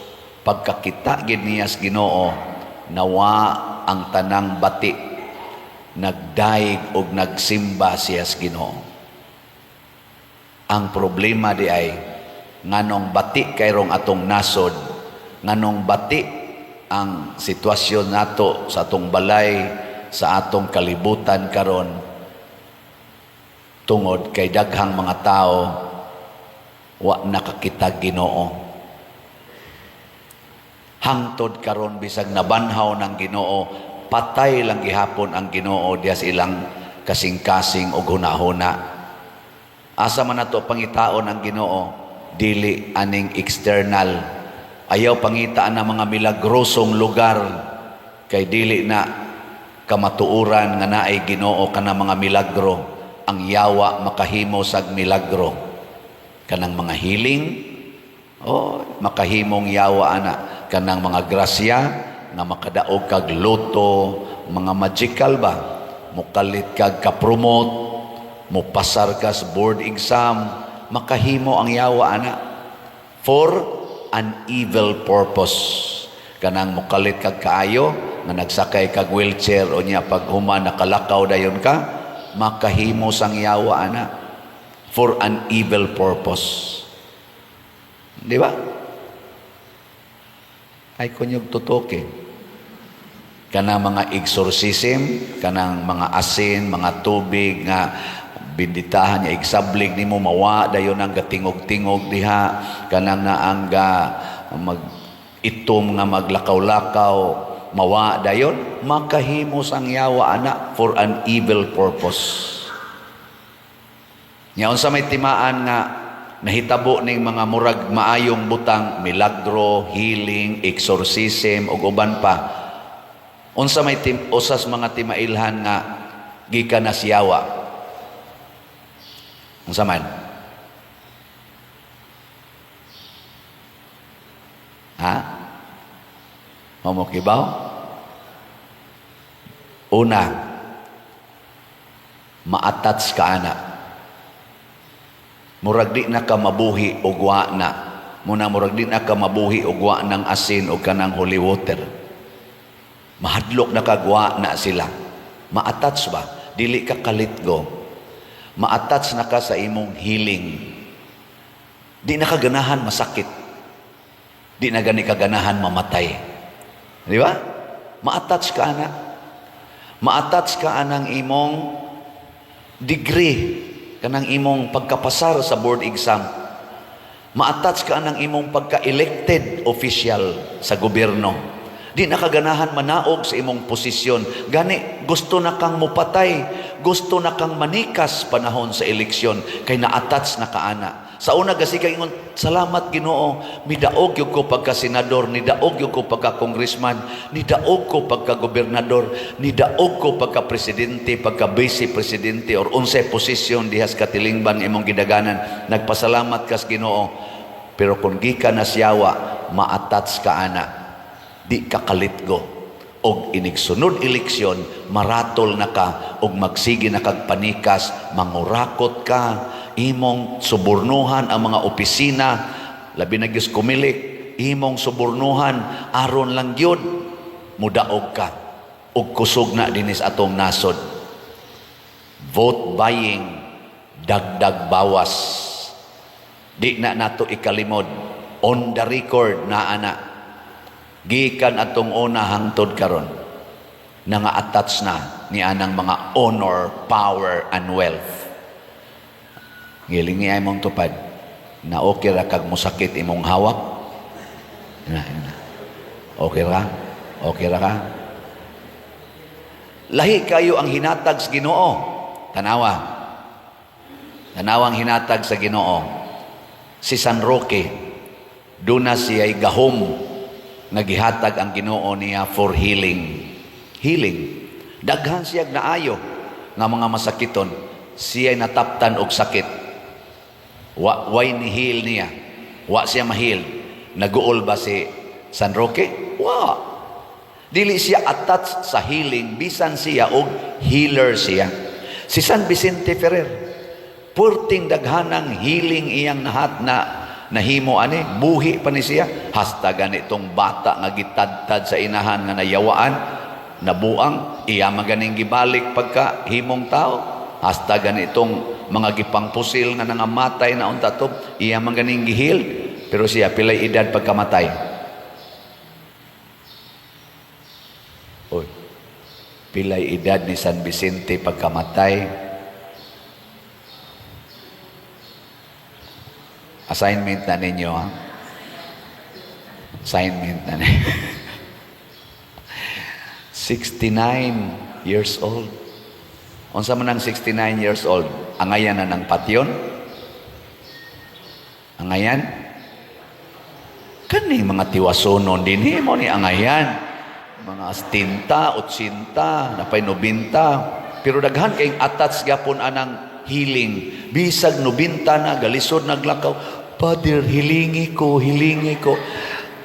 Pagkakita gid niya sa Ginoo, nawa ang tanang bati, nagdaig og nagsimba siya sa Ginoo. Ang problema di ay nganong bati kayrong atong nasod, nganong bati ang sitwasyon nato sa atong balay, sa atong kalibutan karon, tungod kay daghang mga tao wa nakakita Ginoo. Hangtod karon, bisag nabanhaw ng Ginoo, patay lang gihapon ang Ginoo diya sa ilang kasing-kasing og hunahuna. Asa man nato pangitaon ang Ginoo? Dili aning external. Ayaw pangitaan ng mga milagrosong lugar kay dili na kamatuoran nga naay Ginoo kana mga milagro. Ang yawa makahimo sag milagro. Kanang mga healing, oh, makahimong yawa ana. Kanang mga grasya nga makadaog kag lotto, mga magical ba? Mukalit kag ka-promote, mupasar ka sa board exam, makahimo ang yawa ana for an evil purpose. Kanang mukalit kag kaayo nga nagsakay kag wheelchair o niya pag human nakalakaw dayon ka, makahimo sang yawa ana for an evil purpose. Di ba? Ay kunyog tutoke. Kanang mga exorcism, kanang mga asin, mga tubig nga binditahan niya, igsablig nimo, mawa dayon ang gatingog-tingog diha, kanang naangga mag itom nga maglakaw-lakaw, mawa dayon, makahimo sang yawa ana for an evil purpose. Nya unsa may timaan nga nahitabo ning mga murag maayong butang, milagro, healing, exorcism ug uban pa? Unsa may tim usas mga timailhan nga gikan na siyawa? Unsa man? Ha? Mao kibaw? Una, ma-attach ka ana. Murag di na ka mabuhi og wa na. Muna murag di na ka mabuhi og wa ng asin o kanang holy water. Mahadlok na kag wa na sila. Ma-attach ba? Dili ka ka-let go. Ma-attach na ka sa imong healing. Di na ka ganahan masakit. Di na gani ka ganahan mamatay. Di ba? Ma-attach ka ana. Ma-attach ka anang imong degree, kanang imong pagkapasar sa board exam. Ma-attach ka anang imong pagka-elected official sa gobyerno. Di na kaganahan manaog sa imong posisyon. Gani, gusto na kang mupatay, gusto na kang manikas panahon sa eleksyon, kay na-attach na ka ana. Sa una gasi kay ingon, "Salamat Ginoo, midaog gyud ko pagka senador, nidaog gyud ko pagka congressman, nidaog ko pagka gobernador, nidaog ko pagka presidente, pagka vice presidente," or unsay posisyon dihas katilingban imong gidaganan. Nagpasalamat kas Ginoo. Pero kung gikan na siyawa, ma-attach ka ana, di ka ka-let go. Og inig sunod eleksyon, maratol na ka og magsige na kag panikas, mangurakot ka, imong subornuhan ang mga opisina, labi na gyud Comelec, imong subornuhan aron lang gyud mudaog ka. Og kusog na dinis atong nasod. Vote buying, dagdag bawas. Di na nato ikalimod. On the record na ana. Gikan atong una hangtod karon, nga attach na ni anang mga honor, power, and wealth. Gilingi ay mong tupad na okay ra kag musakit imong hawak. Na, na. Okay ra? Okay ra ka? Lahi kayo ang hinatag sa Ginoo. Tanawa. Tanawa ang hinatag sa Ginoo. Si San Roque, duna siya'y gahom nga gihatag ang Ginoo niya for healing. Healing. Daghan siya naayo nga mga masakiton. Siya'y nataptan og sakit. Wa way ni heal niya. Wa siya ma-heal. Naguol ba si San Roque? Wa. Dili siya attached sa healing bisan siya og healer siya. Si San Vicente Ferrer, purting daghanang healing iyang nahat na nahimo ani, buhi pa ni siya hasta ganitong bata nga gitadtad sa inahan nga nayawaan, nabuang, iya maganing gibalik pagka himong tao. Hasta ganitong mga gipangpusil nga nangamatay na unta to, iya maganing gi-heal. Pero siya, pilay edad pagkamatay? Oy, pilay edad ni San Vicente pagkamatay? Assignment na ninyo, ha? Assignment na ninyo. 69 years old. Unsa man ang 69 years old? Angayan na ng patyon? Angayan? Kani mga tiwasonon din mo ni angayan. Mga 70, 80, napay 90. Pero daghan kayong attach gapon anang healing. Bisag 90 na, galisod naglakaw. "Father, hilingi ko, hilingi ko."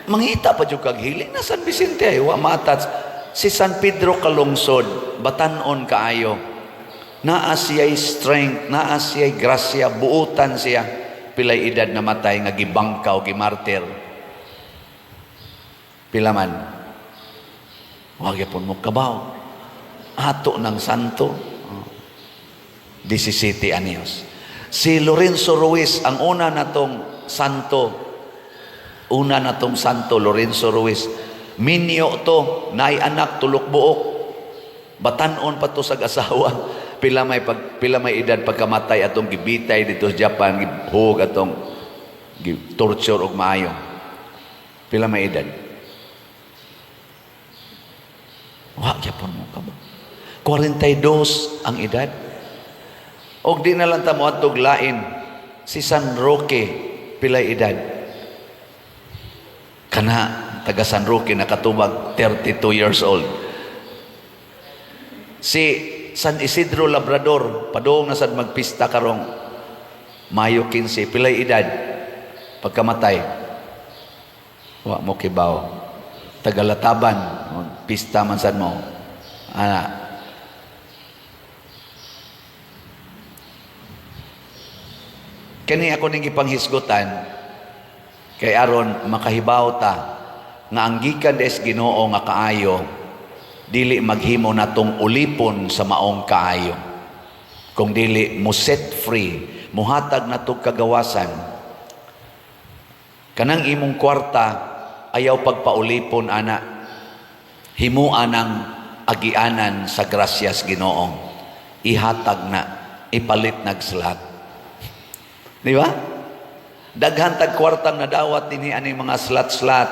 Mangita pa jud kag healing. Na San Vicente ay wa ma-attach. Si San Pedro Kalungsod, batanon kaayo. Naa siya'y strength, naa siya'y grasya, buutan siya. Pilay edad namatay nga gibangkaw, gimartir? Pila man? Wa gyapon mo kabaw. Ato ng santo. 17 anyos. Si Lorenzo Ruiz, ang una natong santo, una natong santo, Lorenzo Ruiz, minyo to, naay anak, tulok buok, batanon pa to sa asawa. Pila may edad pagkamatay atong gibitay dito sa Japan, gihug atong torture og maayo? Pila may edad? Wa gyapon mo ka ba? 42 ang edad. Og di na lang ta moadtog lain. Si San Roque, pilay edad? Kana taga San Roque nakatubag 32 years old. Si San Isidro Labrador, padung na sad magpista karong Mayo 15, pilay edad pagkamatay? Wa mo kibaw. Tagalataban, pista man sad mo. Ana. Kani ako ning gipanghisgutan kay aron makahibaw ta nga ang gikan des Ginoo nga kaayo dili maghimo natong ulipon sa maong kaayo, kung dili mo set free, muhatag natog kagawasan. Kanang imong kwarta, ayaw pagpaulipon ana. Himua ng agianan sa grasyas Ginoo. Ihatag na, ipalit nagslot. Di ba? Daghan tag kwartang nadawat dinhi ani mga slot-slot.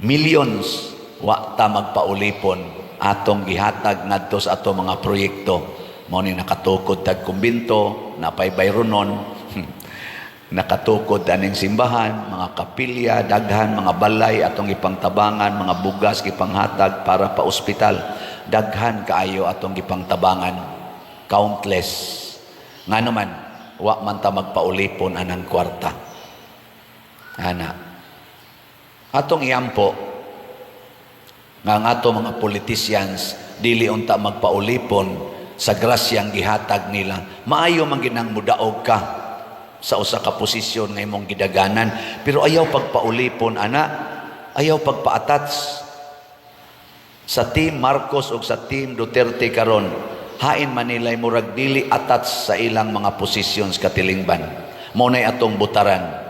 Millions. Wa ta magpaulipon, atong gihatag ngadto sa ato mga proyekto. Mao ni nakatukod tag kumbinto, napay bayronon. Nakatukod aning simbahan, mga kapilya, daghan mga balay atong gipangtabangan, mga bugas gipanghatag para pa ospital. Daghan kaayo atong gipangtabangan. Countless. Ngano man, wa man ta magpaulipon anang kwarta. Ana. Atong iampo nga ang ato mga politicians dili unta magpaulipon sa grasyang gihatag nila. Maayo man ginang mudaog ka sa usa ka posisyon nga imong gidaganan, pero ayaw pagpaulipon ana, ayaw pagpa-attach sa Team Marcos o sa Team Duterte karon. Hain man nila murag dili attached sa ilang mga positions, katilingban. Mao nay atong butaran.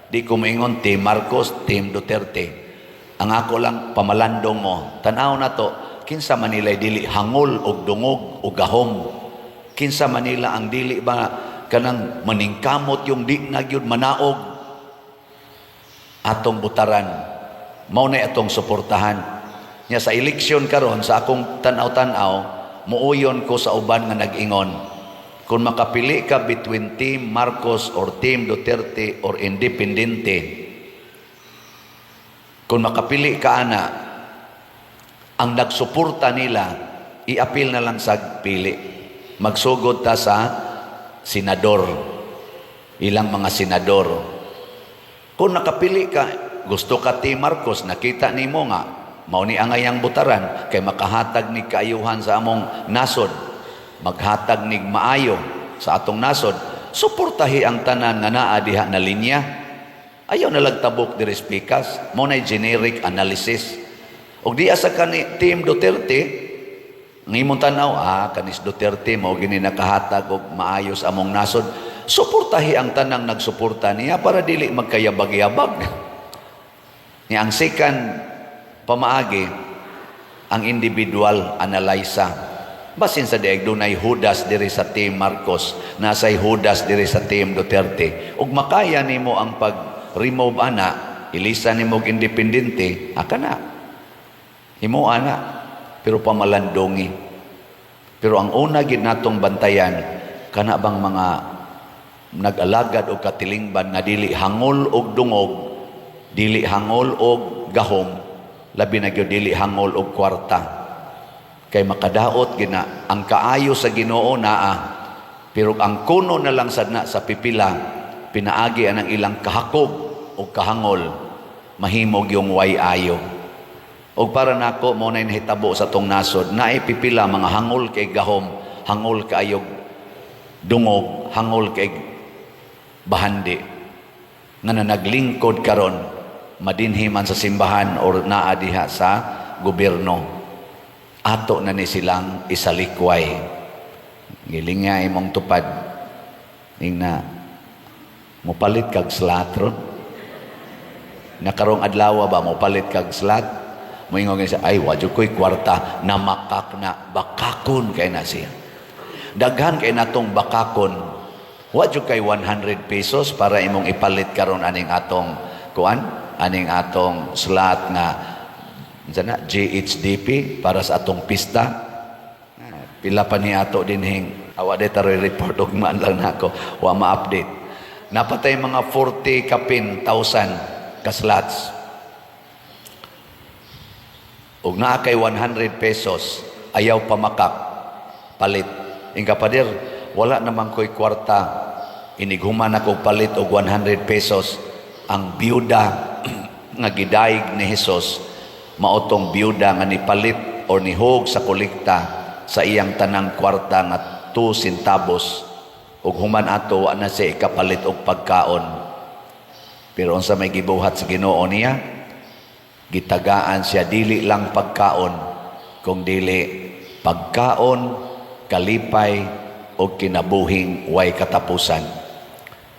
Di ko moingon Team Marcos, Team Duterte. Ang ako lang, pamalandong mo. Tanaw na to, kinsa man nila dili hangol og dungog og gahom. Kinsa man nila ang dili ba kanang maningkamot yung di na gyud manaog, atong butaran. Mao na atong suportahan. Nya sa eleksyon karon, sa akong tan-aw-tan-aw, muuyon ko sa uban nga nag-ingon. Kung makapili ka between Team Marcos or Team Duterte or independente, kung makapili ka ana, ang nagsuporta nila, iapil na lang sa pili. Magsugod ta sa senador. Ilang mga senador. Kung nakapili ka, gusto ka Team Marcos, nakita nimo nga, mao ni angayang butaran, kay makahatag ni kaayuhan sa among nasod, maghatag nig maayo sa atong nasod, suportahi ang tanan nga naa diha na linya. Ayaw na tabok diri pikas, mao nay generic analysis. Og di asa kani Team Duterte, ang imong tanaw, kanis Duterte, mao gini nakahatag og maayos among nasod, suportahi ang tanang nagsuporta niya para dili magkayabag-yabag. Ni ang second pamaagi, ang individual analysa. Basin sa diay dunay Judas diri sa Team Marcos, nasay Judas diri sa Team Duterte. Ug makaya nimo ang pag-remove ana, ilisa nimo og independente, aka na. Himo ana, pero pamalandongi. Pero ang una gid natong bantayan, kana bang mga nag-alagad og katilingban nga dili hangol og dungog, dili hangol og gahom, labi na gyud dili hangol og kwarta. Kay makadaot gina ang kaayo sa Ginoo naa, pero ang kuno na lang sad na sa pipila pinaagi anang ilang kahakog o kahangol, mahimog yung way ayo. Og para nako, mo na nahitabo sa tong nasod, naay pipila mga hangol kay gahom, hangol kaayog dungog, hangol kay bahandi nga na naglingkod karon, madinhi man sa simbahan or naa diha sa gobyerno, ato na ni silang isalikway. Giling nga imong tupad ning na mopalit kag slot ron nakarong adlaw ba, mopalit kag slot, moingon siya, "Ay, wa jud ko'y kwarta." Namakak na, bakakon kay na siya. Daghan kay natong bakakon. Wa jud kay 100 pesos para imong ipalit karon aning atong kuan, aning atong slot nga unsa na, GHDP, para sa atong pista. Ah, pila pa ni ato dinhing awa de taroy report og man lang nako, wa ma-update. Napatay mga 40 kapin thousand ka slots. Ug naa kay 100 pesos, ayaw pamakak, palit. Inga, "Pader, wala naman ko'y kwarta. Inighuman ako palit og 100 pesos." Ang byuda nga gidayeg ni Jesus mao tong byuda nga nipalit or nihog sa kolekta sa iyang tanang kwarta nga 2 centavos, ug human ato wa na siya ikapalit og pagkaon. Pero unsa may gibuhat sa Ginoo niya? Gitagaan siya dili lang pagkaon, kung dili pagkaon, kalipay o kinabuhing way katapusan.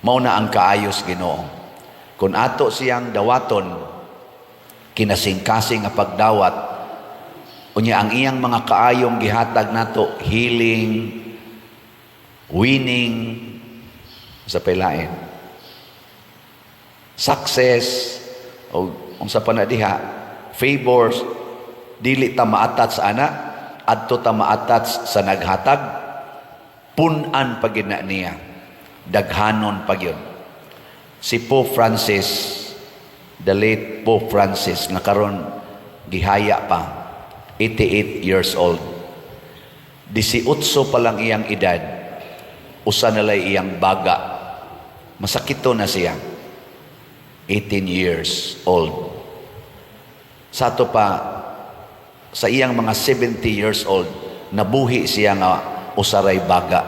Mao na ang kaayos Ginoo. Kung ato siyang dawaton, kinasingkasing nga pagdawat, unya ang iyang mga kaayong gihatag nato, healing, winning, sa pailain, success, o unsa pa na diha, favors, dili ta ma-attach ana, adto ta ma-attach sa naghatag, pun-an pa gid na niya, daghanon pa gyud. Si Pope Francis, the late Pope Francis, nga karon gihaya pa, 88 years old. 18 pa lang iyang edad, usa na lay iyang baga. Masakito na siya. 18 years old. Sa ato pa, sa iyang mga 70 years old, nabuhi siya nga usaray baga.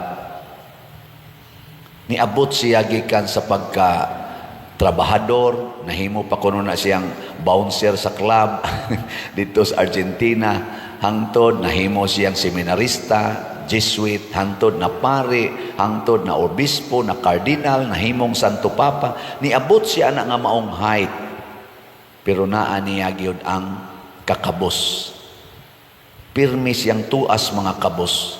Niabot siya gikan sa pagka trabahador, nahimo pa kuno na siyang bouncer sa club dito sa Argentina, hangtod nahimo siyang seminarista. Jesuit, hangtod na pare, hangtod na obispo, na cardinal, na himong Santo Papa. Niabot siya na nga maong height. Pero naa niya gyud ang kakabos. Pirmi siyang tuas mga kabos.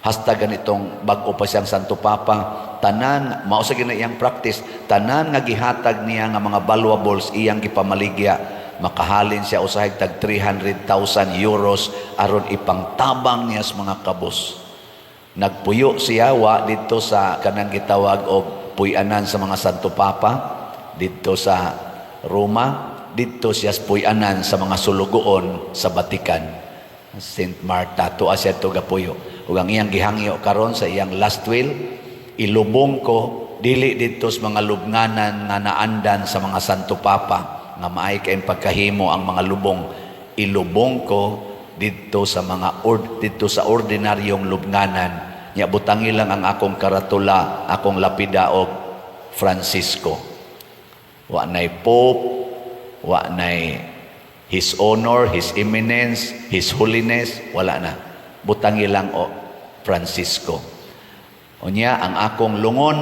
Hasta ganitong bag-o pa siyang Santo Papa, tanan, mao sa gina iyang practice, tanan nga gihatag niya nga mga valuables, iyang gipamaligya. Makahalin siya usahay tag €300,000 aron ipangtabang niya sa mga kabos. Nagpuyo siya wa didto sa kanang gitawag og puy-anan sa mga Santo Papa didto sa Roma, didto siya sa puy-anan sa mga sulugoon sa Vatican. Saint Martha, tuwa siya to gapuyo. Ug ang iyang gihangyo karon sa iyang last will, ilubong ko dili didto sa mga lubnganan nga naandan sa mga Santo Papa nga maay kay pagkahimo ang mga lubong, ilubong ko didto sa ordinaryong lubnganan nya, butangi lang ang akong karatula, akong lapida og Francisco. Wa nay Pope, wa nay His Honor, His Eminence, His Holiness, wala na. Butangi lang o Francisco. Unya ang akong lungon,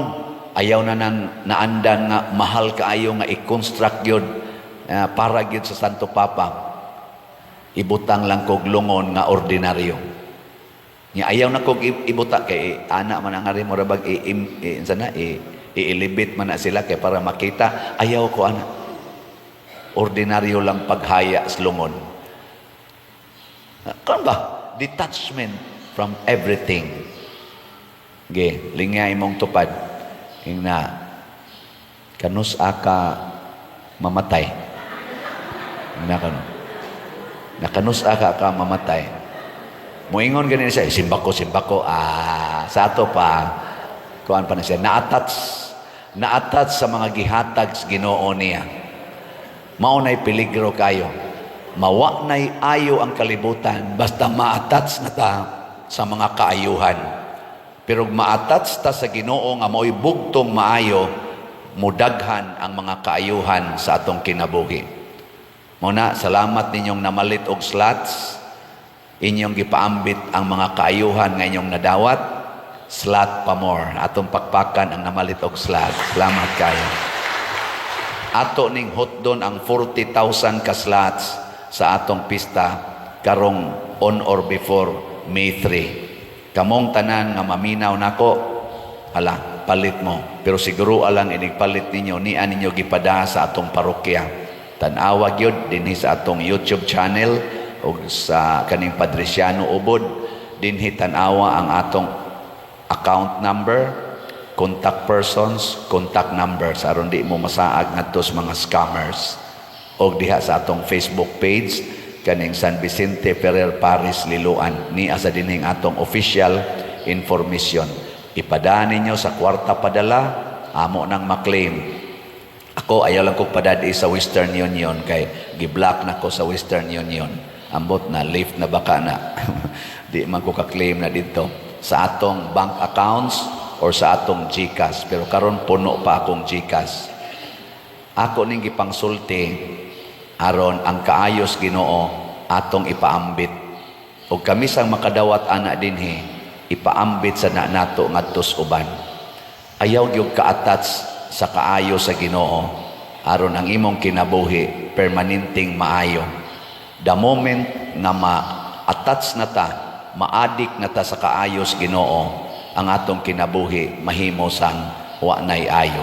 ayaw na nang naandan nga mahal kaayo nga i-construct yun para gyud sa Santo Papa. Ibutang lang kog lungon nga ordinaryo. Nya ayaw na kog ibuta kay ana man ang ari, mura bag i, i, i, sana i, i-elevate man na sila kay para makita. Ayaw ko ana. Ordinaryo lang paghaya sa lungon. Kan ba? Detachment from everything. Ge, lingya imong tupad. Ingna, kanus aka mamatay. Ingna kano. Nakanus aka ka mamatay. Moingon ganin siya, "Eh, simba ko, simba ko." Ah, sa ato pa, kuan pa na siya, na-attach sa mga gihatag sa Ginoo niya. Mao na'y peligro kayo. Mawa na'y ayo ang kalibutan, basta ma-attach na ta sa mga kaayuhan. Pero ma-attach ta sa Ginoo nga mao'y bugtong maayo, mudaghan ang mga kaayuhan sa atong kinabuhi. Mao na, salamat ninyong namalit og slots, inyong gipaambit ang mga kaayuhan nga inyong nadawat, slot pa more. Atong pakpakan ang namalit og slot. Salamat kayo. Ato ning hotdon ang 40,000 ka slots sa atong pista karong on or before May 3. Kamong tanan nga maminaw nako, ala, palit mo. Pero siguro alang inig palit ninyo, niya ninyo gipada sa atong parokya. Tan-awa gyud dinhi sa atong YouTube channel o sa kaning Padriciano Ubod, dinhi tan-awa ang atong account number, contact persons, contact numbers aron di mo masaag ngadto sa mga scammers. Og diha sa atong Facebook page kaning San Vicente Ferrer Parish Liloan, ni asa dinhing atong official information. Ipadaan ninyo sa kwarta padala, amo nang maklaim. Ako, ayaw lang kong padadi sa Western Union kay gi-block na ko sa Western Union. Ambot na lift na baka na. Di man ko ka-claim na dito sa atong bank accounts or sa atong GCash. Pero karon puno pa akong GCash. Ako ning gipangsulti aron ang kaayos Ginoo atong ipaambit. Og kami sang makadawat ana dinhi, ipaambit sa na nato ngadto sa uban. Ayaw gyud ka-attach sa kaayo sa Ginoo aron ang imong kinabuhi permanenteng maayo. The moment nga ma-attach na ta, ma-addict na ta sa kaayos Ginoo, ang atong kinabuhi mahimo sang wa nay ayo.